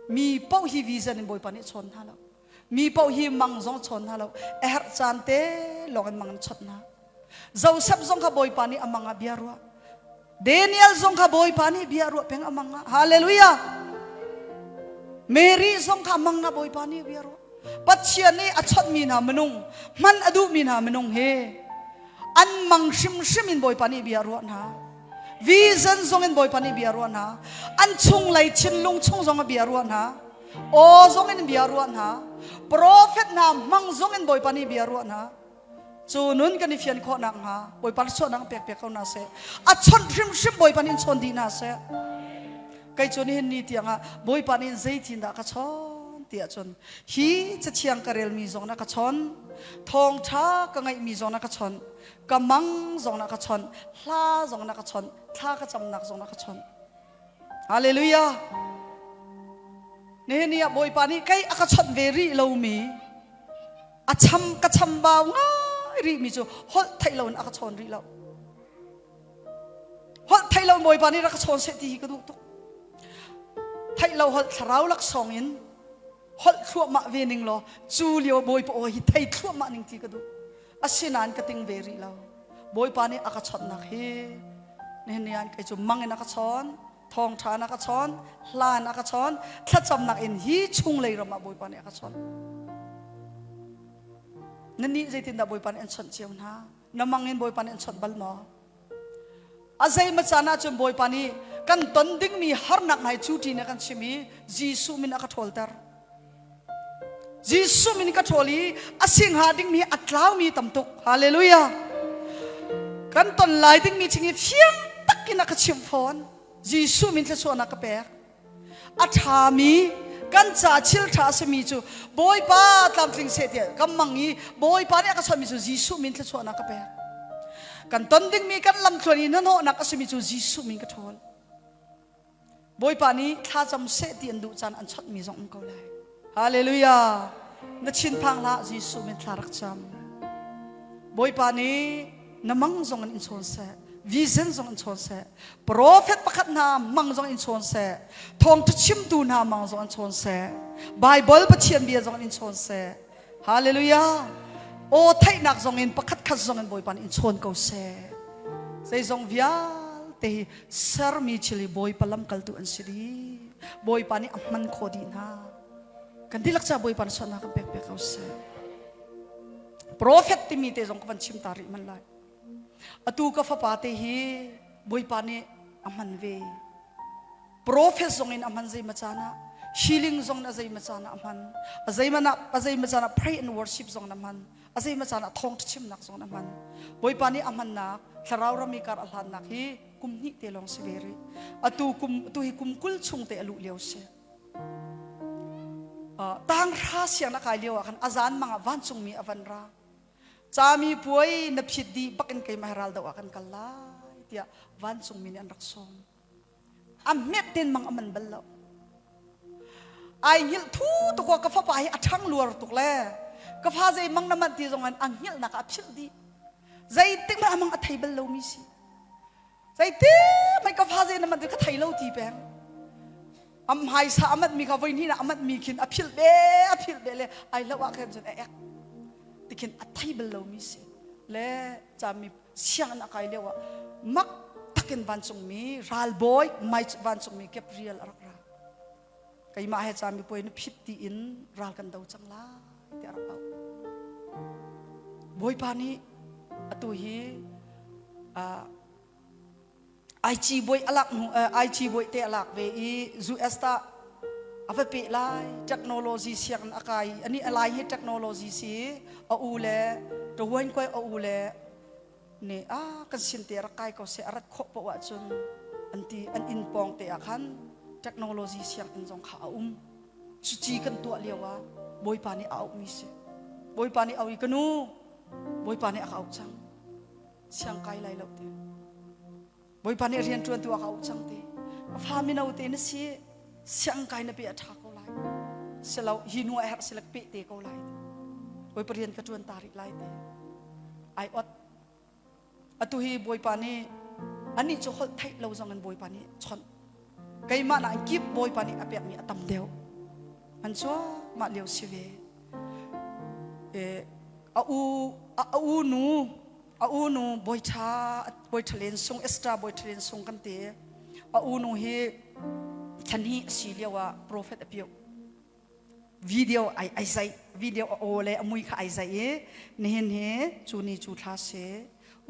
Mi paoh hi vision in Bawipa nih chawn hna lo. Mi paoh hi mang zong chawn hna lo. A herh caan te lawng in mang an chawnh hna. Joseph zong kha Bawipa nih a mang ah bia ruah. Daniel zong kha Bawipa nih bia ruah peng a mang ah. Hallelujah. Mary zong kha mang ah Bawipa nih bia ruah. Pathian nih a chawnhmi hna minung, hman a duhmi hna minung hi an mang hrimhrim in Bawipa nih bia ruah hna. Vision zong in Bawipa nih bia ruah hna. An chunglei thinlung chung zong a bia ruah hna. Aw zong in bia ruah hna. Prophet hna hmang zong in Bawipa nih bia ruah hna. Cu nun kan i fian khawh nakhnga Bawipa suahnak pek piak ko hna seh. A chawnh hrimhrim Bawipa nih in chawn dih hna seh. Kei cu nihin ni tiangah Bawipa nih zeitin dah ka chawn ti ahcun hi cathiang ka relmi zong na ka chawn, thawngṭha ka ngaihmi zong na ka chawn, ka mang zong na ka chawn, hla zong na ka chawn, thla ka camnak zong na ka chawn. Hallelujah. Nihin ni ah Bawipa nih kei a ka chawnh ve rih lomi a cham ka chambau ngai rihmi cu holh theih loin a ka chawn rih lo. Holh theih lo Bawipa nih rak ka chawn seh ti hi ka duh tuk. Theih lo holh thlarau laksawng in holh thluahmah ve ning law cu lio Bawipa aw hi thei thluahmah ning ti ka duh. Asinain ka ting ve rih lo. Bawipa nih a ka chawnhnak hi nihin ni ah kei cu mang in a ka chawn, thawngṭha in a ka chawn, hla in a ka chawn, thlacamnak in hi chunglei ram ah Bawipa nih a ka chawnh. Nannih zeitindah Bawipa nih an chawnh cio hna? Na mang in Bawipa nih an chawnh bal maw? A zeimaw caan ahcun Bawipa nih kan ton dingmi harnak hna hi cu ṭin a kan chim i Jesuh min a ka ṭhawlter. Jesuh min ka ṭhawl i a singha dingmi a tlaumi tam tuk. Hallelujah. Kan ton lai dingmi thing hi fiang takin a ka chimh fawn. Jesuh min thluachuahnak ka pek. A ṭhami kan ca thil ṭha a simi cu Bawipa tlamtling seh tiah ka mang i Bawipa nih a ka chawnhmi cu Jesuh min thluachuahnak ka pek. Kan ton dingmi kan lamthluan i hnahnawhnak a simi cu Jesuh min ka ṭhawl. Bawipa nih thlacam seh ti an duh caan an chawnhmi zong um ko lai. Hallelujah! Na thinphang hlah Jesuh min thla rak cam. Bawipa nih na mang zong in in chawn seh, vision zong in chawn seh, prophet pakhat hna mang zong in chawn seh, thawngṭha chimtu hna mang zong in chawn seh, Bible Pathian bia zong in chawn seh. Hallelujah! Aw theihnak zong in pakhat khat zong in Bawipa nih in chawn ko seh. Zeizong vialte hi sermi thil hi Bawipa lamkaltu an si dih. Bawipa nih a hman khawh dih hna. Kan dihlak ca Bawipa na sualnak kan pek piak ko seh. Prophet timi te zong ka van chim ta rih man lai. Atu ka fapa te hi Bawipa nih a hman ve. Prophet zong in a hman zei ma caan ah healing zong na zei ma caan ah a hman. A zei ma a zei ma caan ah pray and worship zong na hman. A zei ma caan ah thawngṭha chimnak zong na hman. Bawipa nih a hmannak thlarau rami kar a hlannak hi kum hnih te lawng si ve rih. Atu kum tu hi kum 20 chung te a luh lio si. Uh, tanghra siang na kai lio ah khan azan mang ah vancungmi a van ra. Cami puai na phit dih bakin keimah ral do ah kan kal lai tiah vancungmi nih an rak sawm. A hmet ten mang a man bal lo. Ai hngilh thu tuk ka fapa hi a ṭhang luar tuk le ka fa zei mang na manh ti zong an a hngilhnak ah a philh dih. Zeitik hmanh a mang a thei bal lomi si. Zeitik hmanh ka fa zei na manh ti ka thei lo ti peng. Am hmaisa a manh mi kha voi hnih a manh mi khin a philh be a philh be le ai lo ah khan cun a ek tikhin a thei bal lomi si. Le cami sianginn a kai lio ah mak takin vancungmi ralbawi mai vancungmi Gabriel a rak ra. Keimah he camipuai na phit tiin ral kan do cang lai tiah a rak auh. Bawipa nih atu hi uh, IG bawi a lak hnu IG bawi te a lak ve i US ta a va peh lai technology sianginn a kai ani a lai hi technology si a u le tawain koi a u le nih a kan sin te rak kai ko se a rat khawh poh ahcun an ti an inn pawng te ah khan technology sianginn zong kha a um cuci kan tuah lio ah bawipa nih a auhmi si bawipa nih au i ka nu bawipa nih a ka auh cang siang kai lai lo te bawipa nih rian ṭuan tu a ka auh cang te ka fa mino te na si siang kai na pe a ṭha ko lai silo hi nu a herh silak pe te ko lai te bawipa rian ka ṭuan ta rih lai te ai ot atu hi bawipa nih anih cu holh theih lo zong in bawipa nih chawnh keimah na kip bawipa nih a pekmi a tam deuh an cuah mah lio si ve a u a u nu a u nu bawiṭha bawiṭha len sung Esther bawiṭha len sung kan ti a u nu hi thlan hi a si lio ah prophet a piu video ai ai zai video a aw le a mui kha ai zai i nihin hi cu ni cu thla si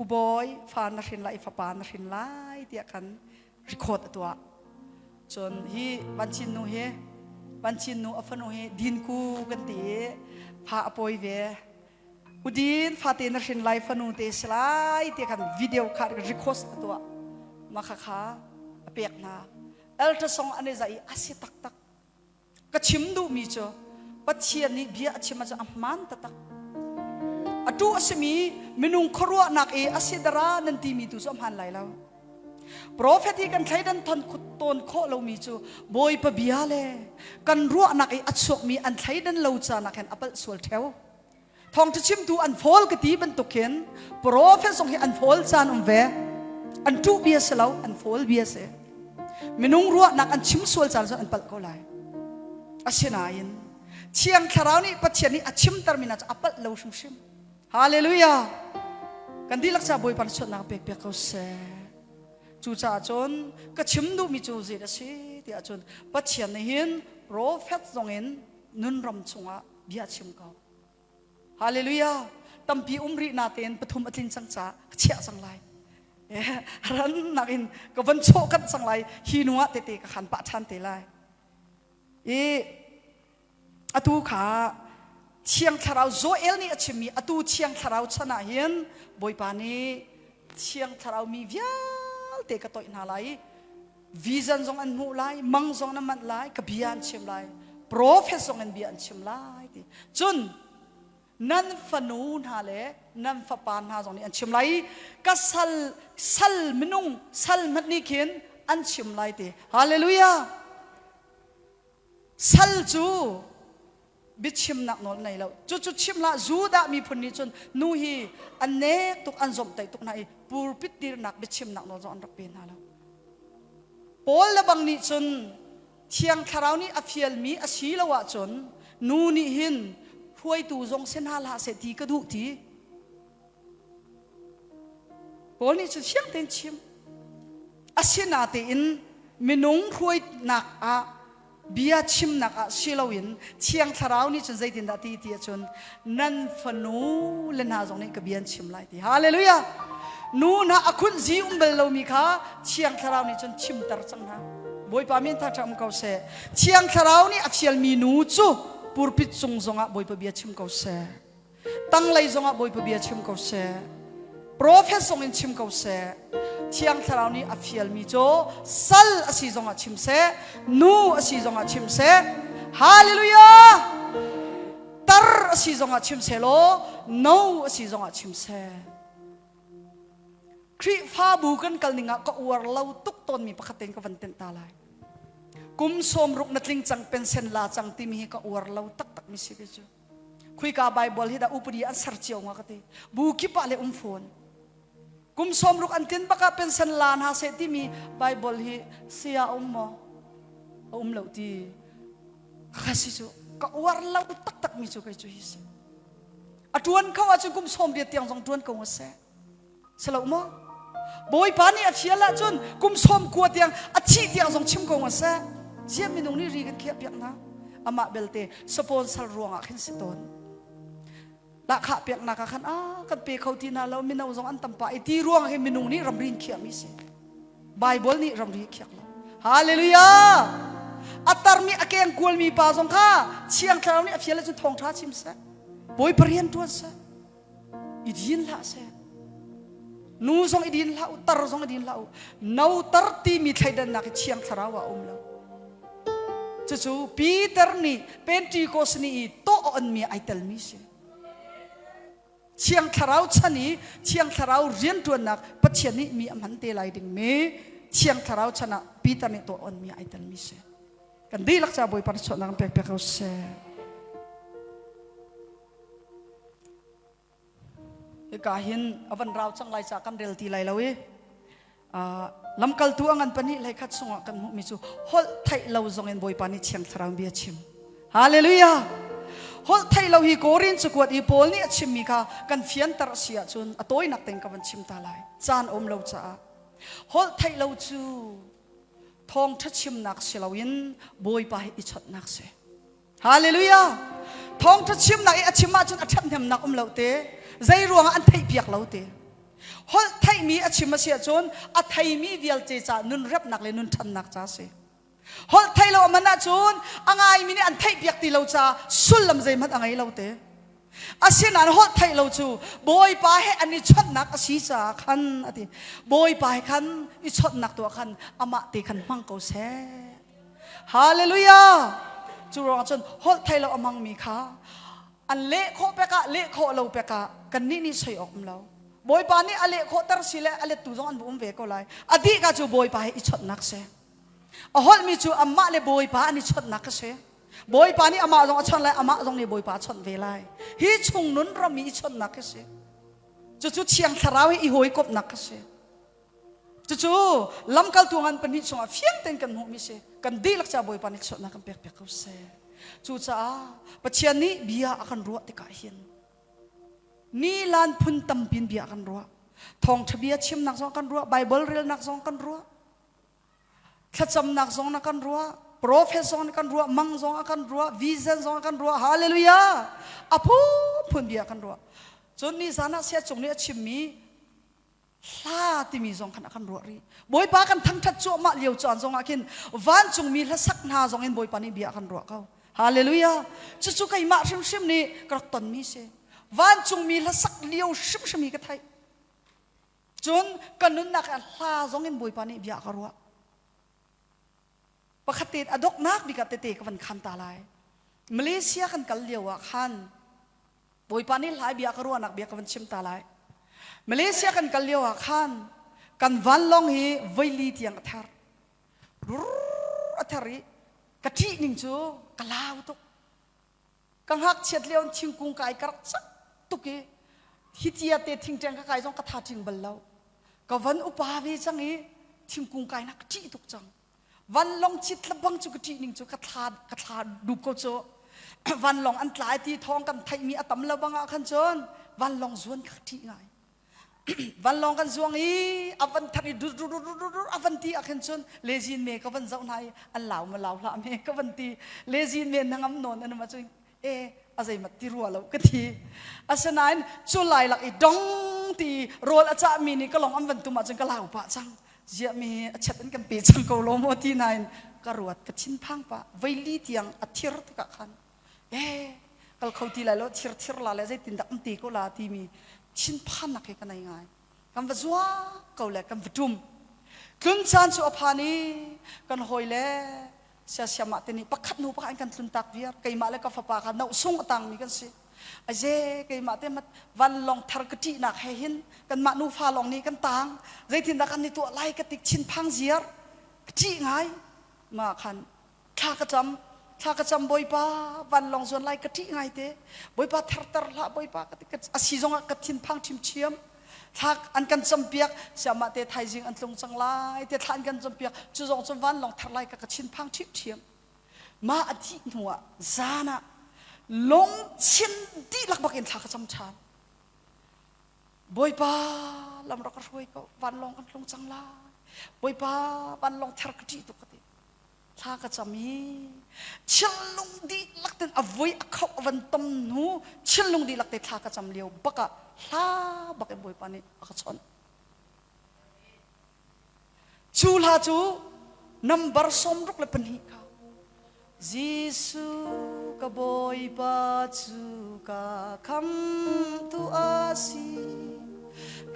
u bawi fa na hrin lai fapa na hrin lai tiah khan record a tuah cun hi vanchin nu hi vanchin nu a fanu hi dinku kan ti i fa a pawi ve udin fate na hrin lai fanu te si lai ti khan video kha record a tuah ma kha kha a pek hna ultrasound an i zai i a si taktak Ka chim duhmi cu Pathian nih bia a chim ahcun a hmaan taktak. A tu a simi minung khuaruahnak i a si dara nan timi tu cu a hmaan lai lo. Profet hi kan thleidan thon tawn khawh lomi cu Bawipa bia le kan ruahnak i a chuakmi an thleidan lo caan ah khan a palh sual ṭheo. Thawngṭha chimtu an fawl ka ti bantuk khin profet zong hi an fawl caan um ve. An ṭuh bia si lo, an fawl bia si. Minung ruahnak an chim sual caan cun an palh ko lai. Asinain Thiang Thlarau nih Pathian nih a chimtermi hna cu a palh lo hrimhrim. Hallelujah! Kan dihlak ca Bawipa na suatnak pek piak ko seh. Cucaah cun ka chim duhmi cu zei a si tiah cun Pathian nih hin profet zong in nunram chungah bia chim ko. Hallelujah. Tampi um rih na tein pathum a tlin cang ca ka chiah cang lai. Ran nak in ka van chawh kanh cang lai. Hi nu ah tete ka khan pah ṭhan te lai. I atu kha Thiang Thlarau Joel nih a chimmi atu Thiang Thlarau chan ah hin Bawipa nih Thiang Thlarau mi vialte ka toih hna lai i Vision zong an hmuh lai, mang zong an manh lai, ka bia an chim lai, prophet zong in bia an chim lai ti. Cun nan fanu hna le nan fapa hna zong nih an chim lai i ka sal sal minung sal hmanh nih khin an chim lai ti. Hallelujah! Sal cu biachimnak nawl nei lo. Cucu chim hlah Judah miphun nih cun nu hi an nek tuk an zomhtaih tuk hna i pulpit dirnak biachimnak nawl zong an rak pe hna lo. Paul le bang nih cun Thiang Thlarau nih a fialmi a si lo ahcun nu nih hin hruaitu zong si hna hlah seh ti ka duh ti. Paul nih cun fiang tein chim. Asinatein minung hruainak ah bia chimnak ah si loin Thiang Thlarau nih cun zeitindah ti ti ahcun nan fanu le hna zong nih ka bia an chim lai ti. Hallelujah! Nu hna a khunzi um bal lomi kha Thiang Thlarau nih cun chimter cang hna. Bawipa min tha um ko seh. Thiang Thlarau nih a fialmi nu cu pulpit cung zongah Bawipa bia chim ko seh. Tanglei zongah Bawipa bia chim ko seh. Profet zong in chim ko seh. Thiang Thlarau nih a fialmi cu sal a si zongah chim seh, nu a si zongah chim seh. Hallelujah! Tar a si zongah chim seh law, no a si zongah chim seh. Khrihfabu kan kal ning ah ka uar lo tuk tawnmi pakhat tein ka van tenh ta lai. Kum sawmruk na tling cang pensen la cang timi hi ka uar lo taktak mi si ve cu. Khuika Bible hi dah upadi an ser cio nga ka ti. Bu kip ah le um fawn. Kum 60 an tin bak ah pension la hna seh timi Bible hi sia um maw? A um lo ti. Ka si cu ka uar lo taktak mi cu kei cu hi si. A tuan kho ahcun kum 80 tiang zong tuan ko seh. Si lo maw? Bawipa nih a fial ahcun kum 90 tiang a thih tiang zong chim ko seh. Ziah minung nih ri kan khiah piak hna? Amah belte sponsor ruangah khin si tawn. Lahkhah peknak ah khan ah kan pe kho ti hna lo mino zong an tam pah i ti ruang hi minung nih ramri in khiahmi si. Bible nih ramri khiak lo. Hallelujah! A tarmi a keng kualmi pa zong kha Thiang Thlarau nih a fial ahcun thawngṭha chim seh. Bawipa rian ṭuan seh. I din hlah seh. Nu zong i din hlah u, tar zong i din hlah u. No tar timi thleidannak hi Thiang Thlarau ah a um lo. Cucu Peter nih Pentecost ni i tawh a onmi ai telmi si. Thiang Thlarau chan i Thiang Thlarau rianṭuannak Pathian nih mi a hman te lai dingmi Thiang Thlarau chan ah Peter nih tuah onmi ai telmi si. Kan dihlak ca Bawipa na chuahnak in pek piak ko seh. Hika hin a van rau cang lai ca kan rel ti lai lo i lamkaltu a ngan pahnih hlei khat chungah kan hmuhmi cu holh theih lo zong in Bawipa nih Thiang Thlarau bia chim. Hallelujah! Holh theih lo hi Korin cakuat i Paul nih a chimmi kha kan fianter a si ahcun a tawinak tein ka van chim ta lai. Caan um lo caah. Holh theih lo cu thawngṭha chimnak si loin Bawipa he i chawnhnak si. Hallelujah! Thawngṭha chimnak i a chim ahcun a ṭhathnemnak um lo te. Zei ruangah an theihpiak lo te. Holh theihmi a chim a si ahcun a theimi vialte ca nun repnak le nun ṭhannak ca a si. Holh theih lo a man ahcun a ngaimi nih an theihpiak ti lo caah sullam zeihmanh a ngei lo te. Asinain holh theih lo cu Bawipa he an i chawnhnak a si caah khan a ti. Bawipa he khan i chawnhnak tuah khan amah te khan hmang ko seh. Hallelujah! Cu ruangah cun holh thei lo a hmangmi kha an leh khawh pek ah leh khawh lo pek ah kannih nih soi awk um lo. Bawipa nih a leh khawhter si le a lettu zong an um ve ko lai. A dih ka cu Bawipa he i chawnhnak si. A holhmi cu amah le Bawipa an i chawnhnak a si. Bawipa nih amah zong a chawnh lai, amah zong nih Bawipa a chawnh ve lai. Hi chung nun ram i i chawnhnak a si. Cucu Thiang Thlarau he i hawikomhnak a si. Cucu lamkaltu ngan pahnih chungah fiang tein kan hmuhmi si. Kan dihlak ca Bawipa nih chuahnak kan pek piak ko seh. Cucaah Pathian nih bia a kan ruah tikah hin nilan phun tampi in bia a kan ruah. Thawngṭha bia chimnak zong kan ruah, Bible relnak zong kan ruah, thlacamnak zong na kan ruah, prophet zong na kan ruah, mang zong a kan ruah, vision zong a kan ruah. Hallelujah! A phunphun bia kan ruah. Cun ni zan ah sia cung nih a chimmi hla timi zong khan a kan ruah rih. Bawipa kan thangṭhat cuahmah lio caan zongah khin vancungmi hlasak hna zong in Bawipa nih bia a kan ruah ko. Hallelujah! Cucu keimah hrimhrim nih ka rak tonmi si. Vancungmi hlasak lio hrimhrim hi ka theih. Cun ka nunnak ah hla zong in Bawipa nih bia a ka ruah. Pakhat te a doknak bik ah tete ka van khan ta lai. Malaysia kan kal lio ah khan Bawipa nih hlai bia ka ruahnak bia ka van chim ta lai. Malaysia kan kal lio ah khan kan vanlawng hi voili tiang a ther. Rrrr a ther i ka ṭih ning cu ka lau tuk. Ka ngakchiat lio in thingkung kai ka rak cak tuk i hi cia te thingṭeng ka kai zong ka tha ṭing bal lo. Ka van upa ve cang i thingkung kai nak ka ṭih tuk cang. Vanlawng cit lebang cu ka ṭih ning cu ka thla ka thla dup ko cu. Vanlawng an tlai ti thawng kan theihmi a tam lo bang ah khan cun vanlawng zuan kha ka ṭih ngai. Vanlawng kan zuang i a van thar i dur dur dur dur dur a van ti ah khin cun lezin me ka van zoh hna i an lau ma lau hlah me ka van ti lezin me na ngam nawn an ma cun e a zeimat ti rua lo ka thi asinain cu lai lak i dong ti rawl a cahmi nih ka long an van tum ahcun ka lau pah cang ziah mi a chet an kan pe cang ko lo maw ti nain ka ruat ka thinphang pah veili tiang a thir tikah khan e kal kho ti lai lo thir thir la le zeitin dak an te ko la timi thinphannak he ka nei ngai kan va zua ko le kan va tum tlun caan cu a phan i kan hawi le siasiamah te nih pakhat hnu pakhat an kan tlun tak viar keimah le ka fapa kha noh sung a tangmi kan si aje keimah te mat vanlawng thar ka ṭihnak he hin kanmah nufa lawng nih kan tang zeitindah kan ni tuah lai ka tik thinphang ziar ka ṭih ngai ma khan thla ka cam thla ka cam bawipa vanlawng zuan lai ka ṭih ngai te bawipa therter hlah bawipa ka ti a si zongah ka thinphang ṭhimṭhiam thla an kan campiak siamah te thaizing an tlung cang lai te thla an kan campiak cu zong cu vanlawng thar lai ka ka thinphang ṭhiamṭhiam mah a dih hnu ah zan ah lungthin dihlak bak in thla ka cam ṭhan Bawipa lam rak ka hruai ko vanlawng kan tlung cang lai Bawipa vanlawng thar ka ṭih tuk ka ti. Thla ka cam i chillung dihlak ten a vui a khoh a van tom hnu chillung dihlak te thla ka cam lio bak ah hla bak in Bawipa nih a ka chawnh. Cu hla cu number 62 kha Jesuh ka Bawipa cu ka khamtu a si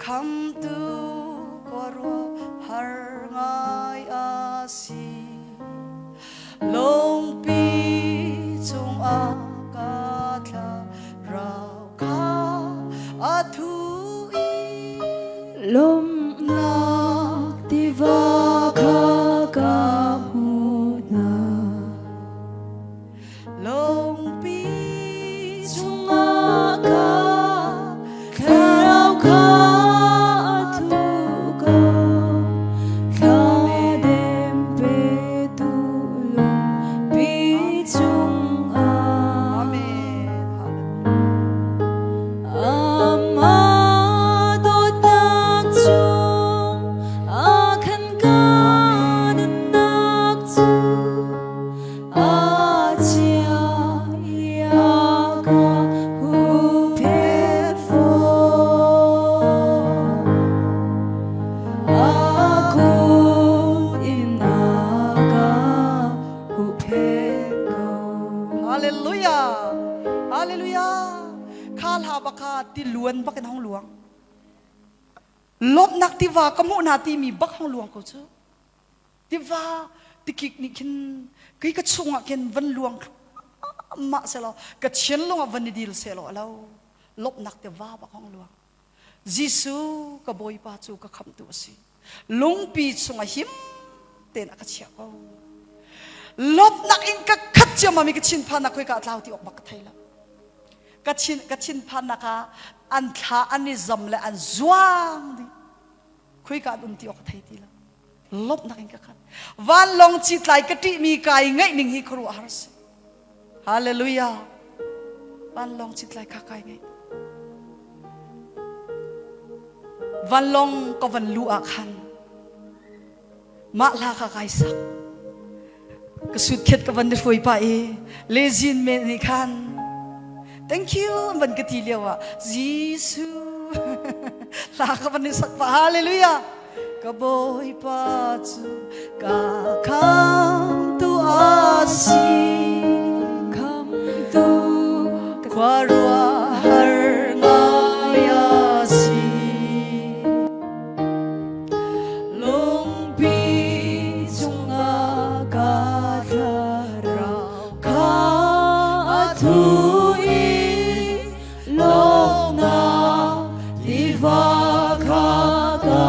khamtu khuaruah har ngai a si lungpi cungah ka thlarau kha a thu i Lawmhnak tiva kha ka hmu hna. Lungpi Chungah ka thlarau kha a thu ko. Thladem petu lungpi chungah. Amen. Amah dawtnak chung a khan ka nunnak cu a chia i a ka huhphenh fawn. A kut in a ka huhphenh ko. Hallelujah. Hallelujah. Kha hla bak kha ti luan bak in hong luang. Lawmhnak tiva ka hmuh hna timi bak hong luang ko cu. Tiva tikik nih khin kei ka chungah khin van luang mah selaw ka thinlung ah van i dil selaw alo lawmhnak tiva bak hong luang. Jesuh ka Bawipa cu ka khamhtu a si. Lungpi chungah him tein a ka chiah ko. Lawmhnak in ka khat ciammam i ka thinphannak khoi ka tlau ti awk bak ka thei lo. Ka thin ka thinphannak ah an thla an i zam le an zuang dih. Khoi ka an um ti awk ka thei ti lo. Lawmhnak in ka khat. Vanlawng citlai ka ṭihmi kai ngaih ning hi khuaruahhar a si. Hallelujah. Vanlawng citlai kha kai ngaih. Vanlawng ka van lu ah khan mah hla kha kai sak. Ka sutkhet ka van ni hruai pah i lezin me nih khan thank you an van ka ti lio ah Jesuh hla ka van ni sak pah. Hallelujah. Ka Bawipa cu ka khamtu a si. Khamtu Khuaruahhar ngai a si. Lungpi chungah ka thlarau kha a thu i Lawmhnak tiva kha ka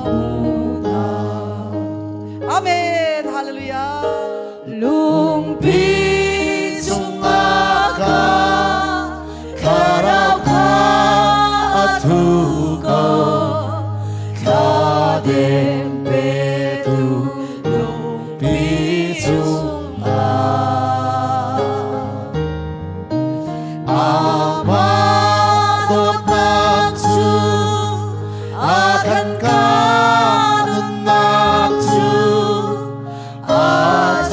hmu hna. Amen. Hallelujah. Lungpi chungah ka thlarau kha a thu ko. Thladem petu lungpi chungah. Amah dawtnak cu a kan ka nunnak cu a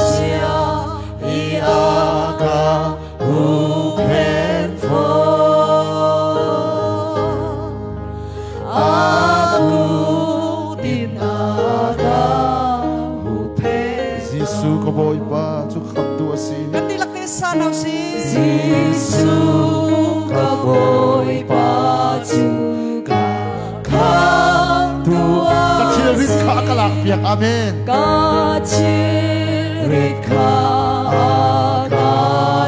chia i a ka huhphenh fawn. A kut in a ka huhphenh. Jesuh ka Bawipa cu khamtu a si. Kan dihlak te sa hna usih. Jesuh ka Bawipa cu ka khamtu a Ka thilrit si. kha a ka lakpiak. Amen. Ka thilrit kha a ka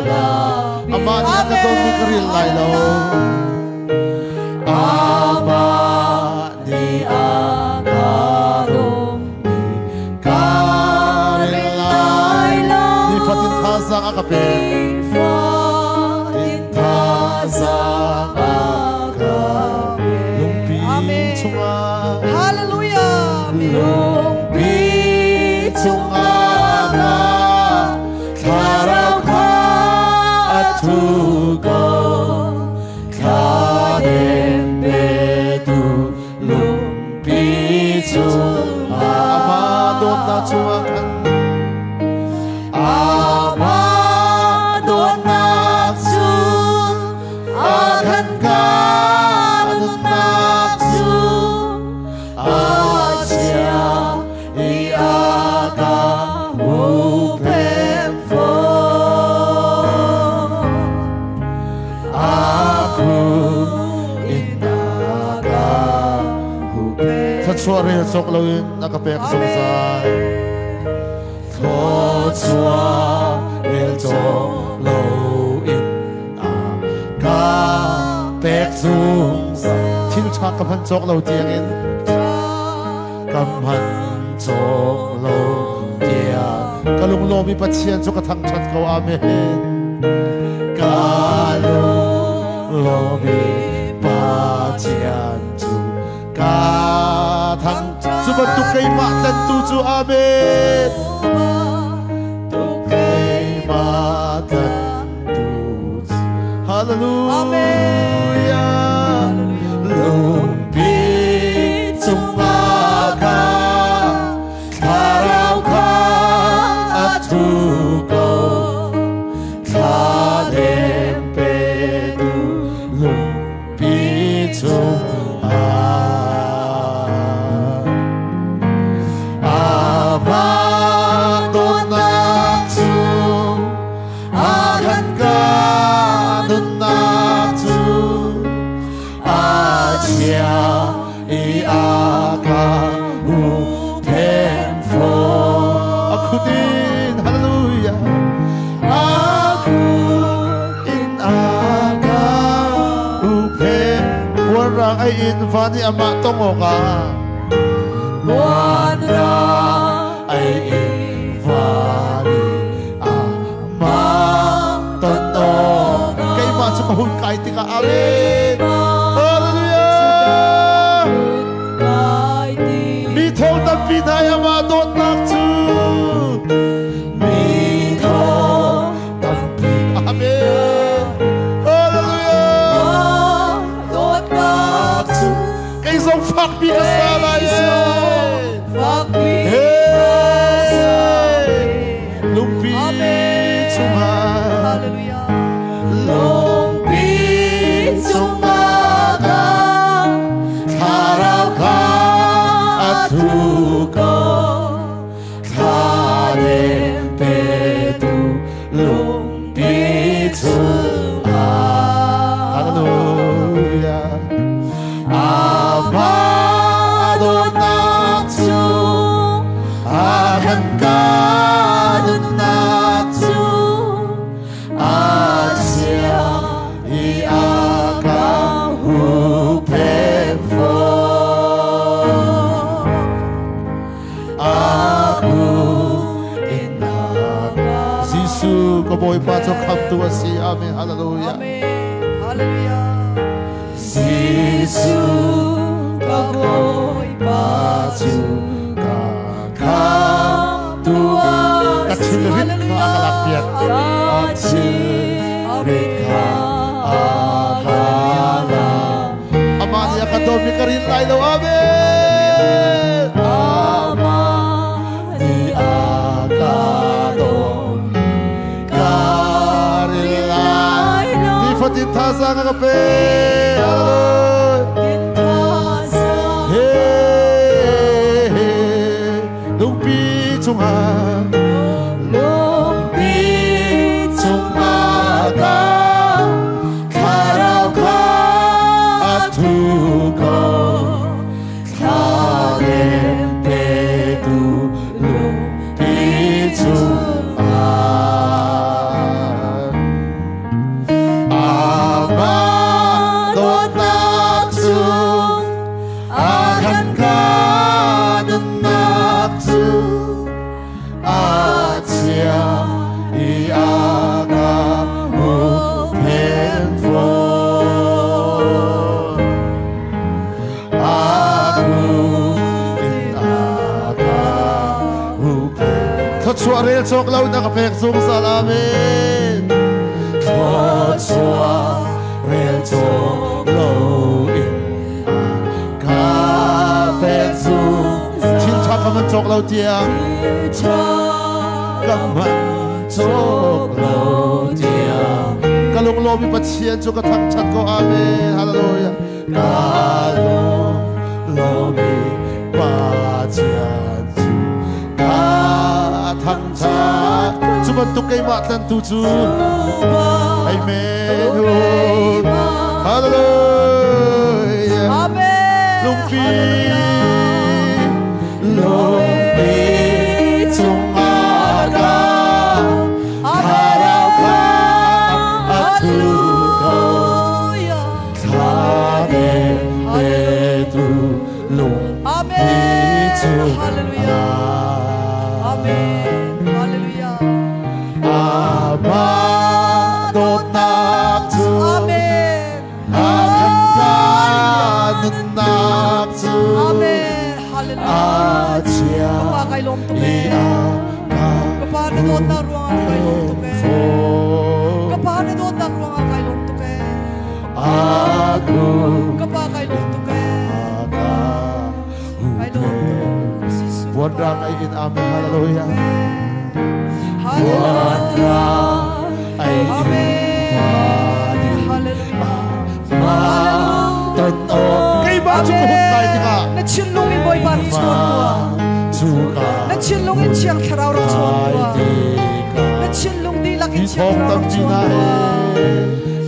lakpiak. Amah nih a ka dawtmi ka ril lai lo. Amah nih a ka dawtmi ka ril lai lo. Nifatin thazaang a ka pek. Nifatin thazaang a ka pek. Lungpi Amen. chungah Hallelujah. Lungpi chungah ka thlarau kha a thu ko. Thladem petu lungpi chungah Amah dawtnak chungah khan. Thluachuah rel cawk loin a ka pek zungzal. Thluachuah rel cawk loin a ka pek zungzal. Thil ṭha ka hman cawk lo tiangin ka hman cawk lo tiang ka lunglawm i Pathian cu ka thangṭhat ko. Amen. Ka lunglawm i Pathian cu ka thang cu bantuk keimah tlantu cu amen keimah tlantu hallelujah lungpi cungah ka thlarau kha a thu ko thladem petu lung Pi cungah amah dawtnak cu a kan ka nunnak cu a chia i a ka huhphenh fawn. A khut in hallelujah a khut in a ka uphe puanrang ai in van i amah tong awkah puanrang ai in van i amah ton awk keimah cu ka hun kai tikah amen hallelujah mi thong tampi hna i amah dawtnak cu mi thong tampi amen hallelujah Dawtnak cu kei zong fakpi ka sa lai fakpi lungpi Amen. chungah Hallelujah. lungpi chungah ka thlarau kha a thu ko thladem petu lungpi chungah Hallelujah Amah dawtnak cu a kan ka nunnak cu a chia i a ka huhphenh fawn. Jesuh ka Bawipa cu khamtu a si. Amen. Hallelujah. Amen. Hallelujah. Jesuh ka Bawipa cu ka khamtu ka thilrit kha a ka lakpiak. Ka thilrit kha a ka lak. Amah nih a ka dawmi ka rin lai lo. Amen. Amah nih a ka dawmi ka rin lai. Nifatin thazaang a ka pe. Hallelujah. Hey, hey, lungpi cungah lungpi cungah ka thlarau kha a thu ko thladem petu lungpi cungah Amah dawtnak cu a kan ka nunnak cu a chia i a ka huhphenh fawn. A in a ka huhphenh. Thluachuah rel cawk lo na ka pek zungzal. Amen. Thluachuah rel cawk lo in ka pek zungzal. Thil ṭha ka man cawk lo tiang ka man cawk lo tiang ka lunglawm i Pathian cu ka thangṭhat ko. Amen. Hallelujah. Ka lunglawm i Pathian cu ka thangṭhat cu bantuk keimah tlantu cu Amen. Hallelujah. Amen. Lungpi Hallelujah. Hallelujah. Amen. Hallelujah. Amah dawtnak cu Amen. a kan ka nunnak cu Amen. Hallelujah. a chia Ka pa kai lawm tuk i ee. a ka Ka pa na dawtnak ruangah kai lawm tuk ee. Ka pa na dawtnak ruangah kai lawm tuk ee. Aku Ka pa kai lawm tuk ee. Kai lawm tuk. Jesuh. Buan rang ai in amen hallelujah. Hallelujah. Buan rang ai in Amen. Hallelujah. Ma ton o keimah cu ka hun lai tikah Na thinlung in Bawipa rak chawn tuah. cu ka Na thinlung in Thiang Thlarau rak chawn lai tuah. tikah Na thinlung dihlak in mi Thiang thawng Thlarau rak tampi chawn na tuah.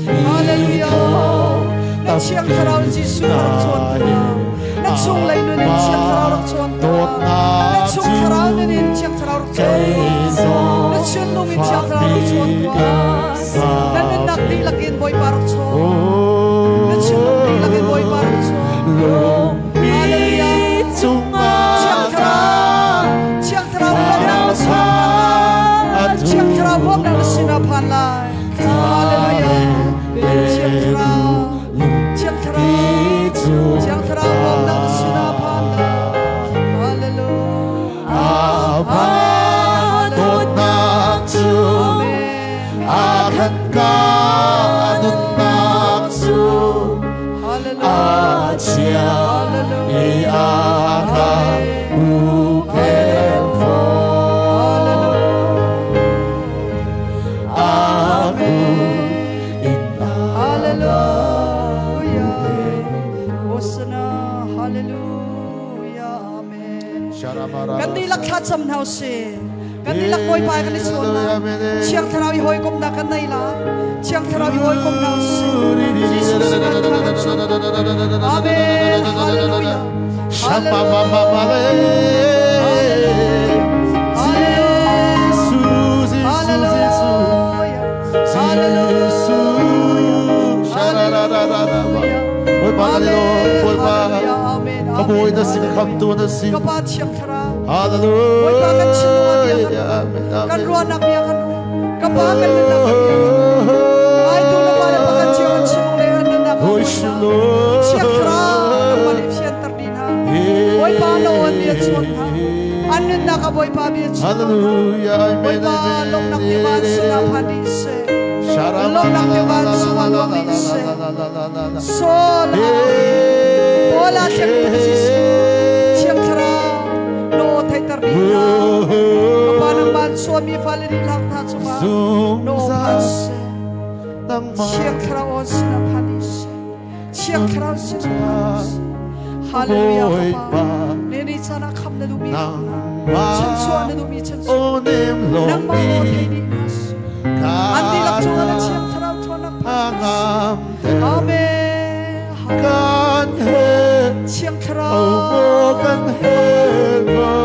he Hallelujah. Na Thiang Thlarau Jesuh rak chawn tuah. Na chunglei nun in Thiang Thlarau rak chawn tuah. Na chung thlarau nun in Thiang Thlarau rak chawn tuah. Na thinlung in Thiang Thlarau rak chawn tuah. Na nunnak dihlak in Bawipa rak chawn. Na thinlung dihlak in Bawipa rak chawn. Hallelujah. Thiang Thlarau, Thiang Thlarau bawmhnak na sinah phan lai. Thiang Thlarau bawmhnak na sinah phan lai. Hallelujah. Thiang Thlarau, Thiang Thlarau, Thiang Thlarau bawmhnak na sinah phan lai. Hallelujah. Amah dawtnak cu Amen. a khan ka nunnak cu Hallelujah. a chia i a ka huhphenh fawn. A in Hallelujah. Hosanna. Hallelujah. Amen. Kan dihlak thlacam hna usih. Kan dihlak Bawipa kan i chawn lai. Thiang Thlarau i hawikomhnak kan nei lai. Thiang Thlarau i hawikom hna usih. Jesuh sinah thla kan cam. Amen. Hallelujah. Hallelujah. Hallelujah. Hallelujah. Bawipa kan i lawm, Bawipa. Amen. Ka bawi na si, ka khamtu na si. Ka Pa Thiang Thlarau. Hallelujah. Bawipa kan thinlung ah bia kan Amen, kan amen. ruahnak bia kan ruah. Ka Pa kan nunnak ah bia kan ruah. Ngaitu na pa le pa kan cio kan thinlung le kan nunnak ah Bawipa. Thiang Thlarau nangmah nih fianter dih hna. Bawipa na awn bia chawn hna. An nunnak ah Bawipa bia chim hna. Hallelujah. Amen, Bawipa amen. lawmhnak tiva sinah phan dih seh. Lawmhnak tiva chungah luang dih seh. Saul Paul ah thiang tuk Jesuh. Thiang Thlarau no theiter dih hna. Ka pa nangmah suami fale dihlak hna cungah no phan seh. Thiang Thlarau awn sinah phan dih seh. Thiang Thlarau sinah phan dih seh. Hallelujah ka Pa. Nini caan ah kham na duhmi kha. Chanchuah na duhmi chanchuah. Nangmah aw thei dih hna seh. An dihlak cungah na Thiang Thlarau ṭhawnnak phan dih seh. Amen. Hallelujah. Thiang Thlarau.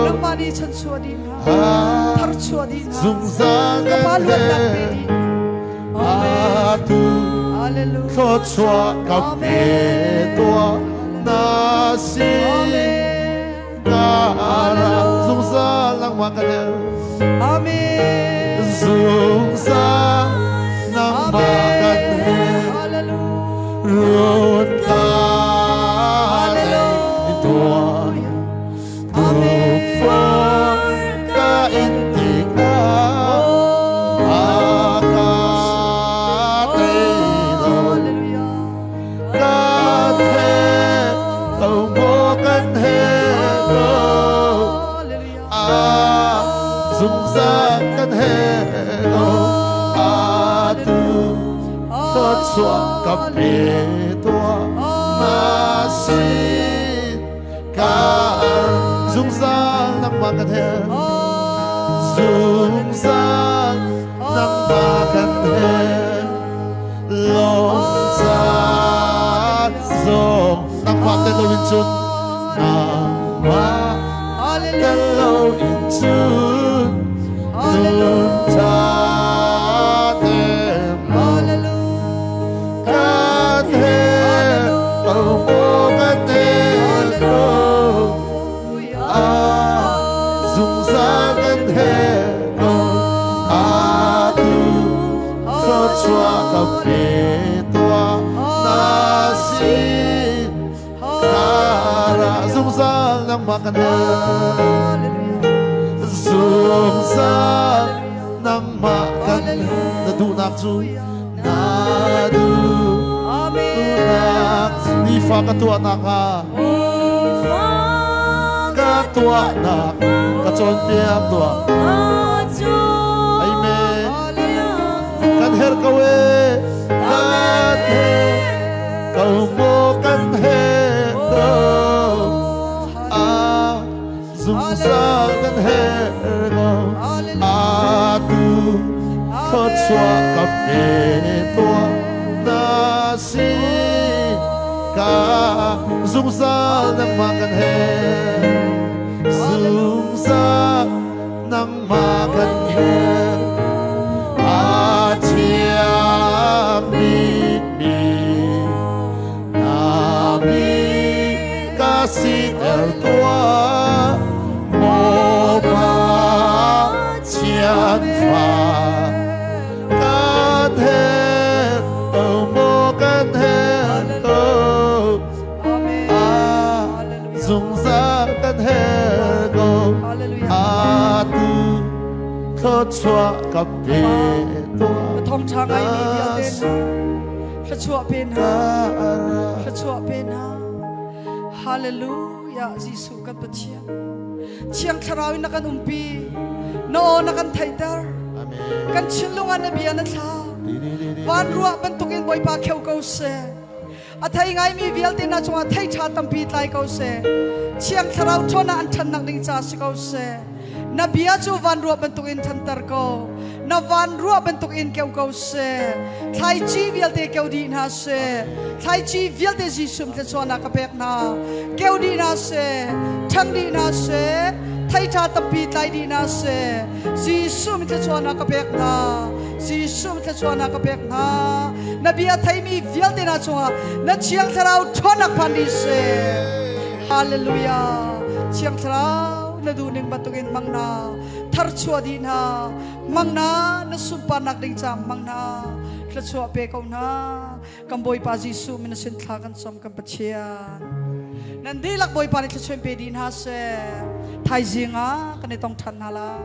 Nangmah nih chanchuah dih hna. Tharchuah dih hna. Ka Pa luatnak pe dih hna. Amen. Hallelujah. Thluachuah ka pe tuah na si Amen. ka ra zungzal nangmah kan herh Amen. zungzal nangmah kan Amen. herh Hallelujah. run ka lei tuah Hallelujah. Amen. Tukfak ka in tikah Oh. a ka tei lo Hallelujah. kan he lo maw kan he lo Hallelujah. a zungzal kan he lo a tu thluachuah ka pe tuah na sin ka zungzal nangmah kan herh zungzal nangmah kan herh lawmzat zong nangmah tel loin cun nangmah tel loin cun nun tha tem lo kan herh lo maw kan herh lo a. Zungzal kan herh ko atu thluachuah ka pe tuah na sin kara zungzal nangmah kan herh zungzal nangmah kan na duhnak cu na duhnak nifa ka tuahnak hnga ka tuahnak ka cawnpiak tuah Amen kan herh ko e kan herh ko maw kan herh ko a zungzal kan herh ko atu thluachuah ka pe tuah na si ka zungzal nangmah kan herh zungzal nangmah kan herh a thiang bikmi na mi ka siter tuah maw Pathian fa kan herh oh maw kan herh oh a zungzal kan herh ko atu thluachuah ka pe tuah Thawngṭha ngaimi vialte hna thluachuah pe hna thluachuah pe hna Hallelujah Jesuh kan Pathian Thiang Thlarau in na kan umpi na aw na kan theihter kan thinlung ah na bia na thla van ruah bantukin Bawipa kheu ko seh a thei ngaimi vialte hna cungah thei ṭha tampi tlai ko seh Thiang Thlarau ṭhawn ah an ṭhannak ding ca si ko seh na bia cu van ruah bantukin ṭhanter ko na van ruah bantukin keu ko seh thlaici vialte keu dih hna seh thlaici vialte Jesuh thluachuahnak ka pek hna keu dih hna seh ṭhang dih hna seh thei ṭha tampi tlai dih hna seh Jesuh min thluachuahnak ka pek hna Jesuh min thluachuahnak ka pek hna na bia theimi vialte hna cungah na Thiang Thlarau ṭhawnnak phan dih seh Hallelujah Thiang Thlarau na duhning bantukin hmang hna tharchuah dih hna hmang hna na sunparnak ding caah hmang hna thluachuah pe ko hna kan Bawipa Jesuh min sin thla kan cam kan Pathian nan dihlak Bawipa nih thluachuah pe dih hna seh thaizing ah kan i tong ṭhan hna lai.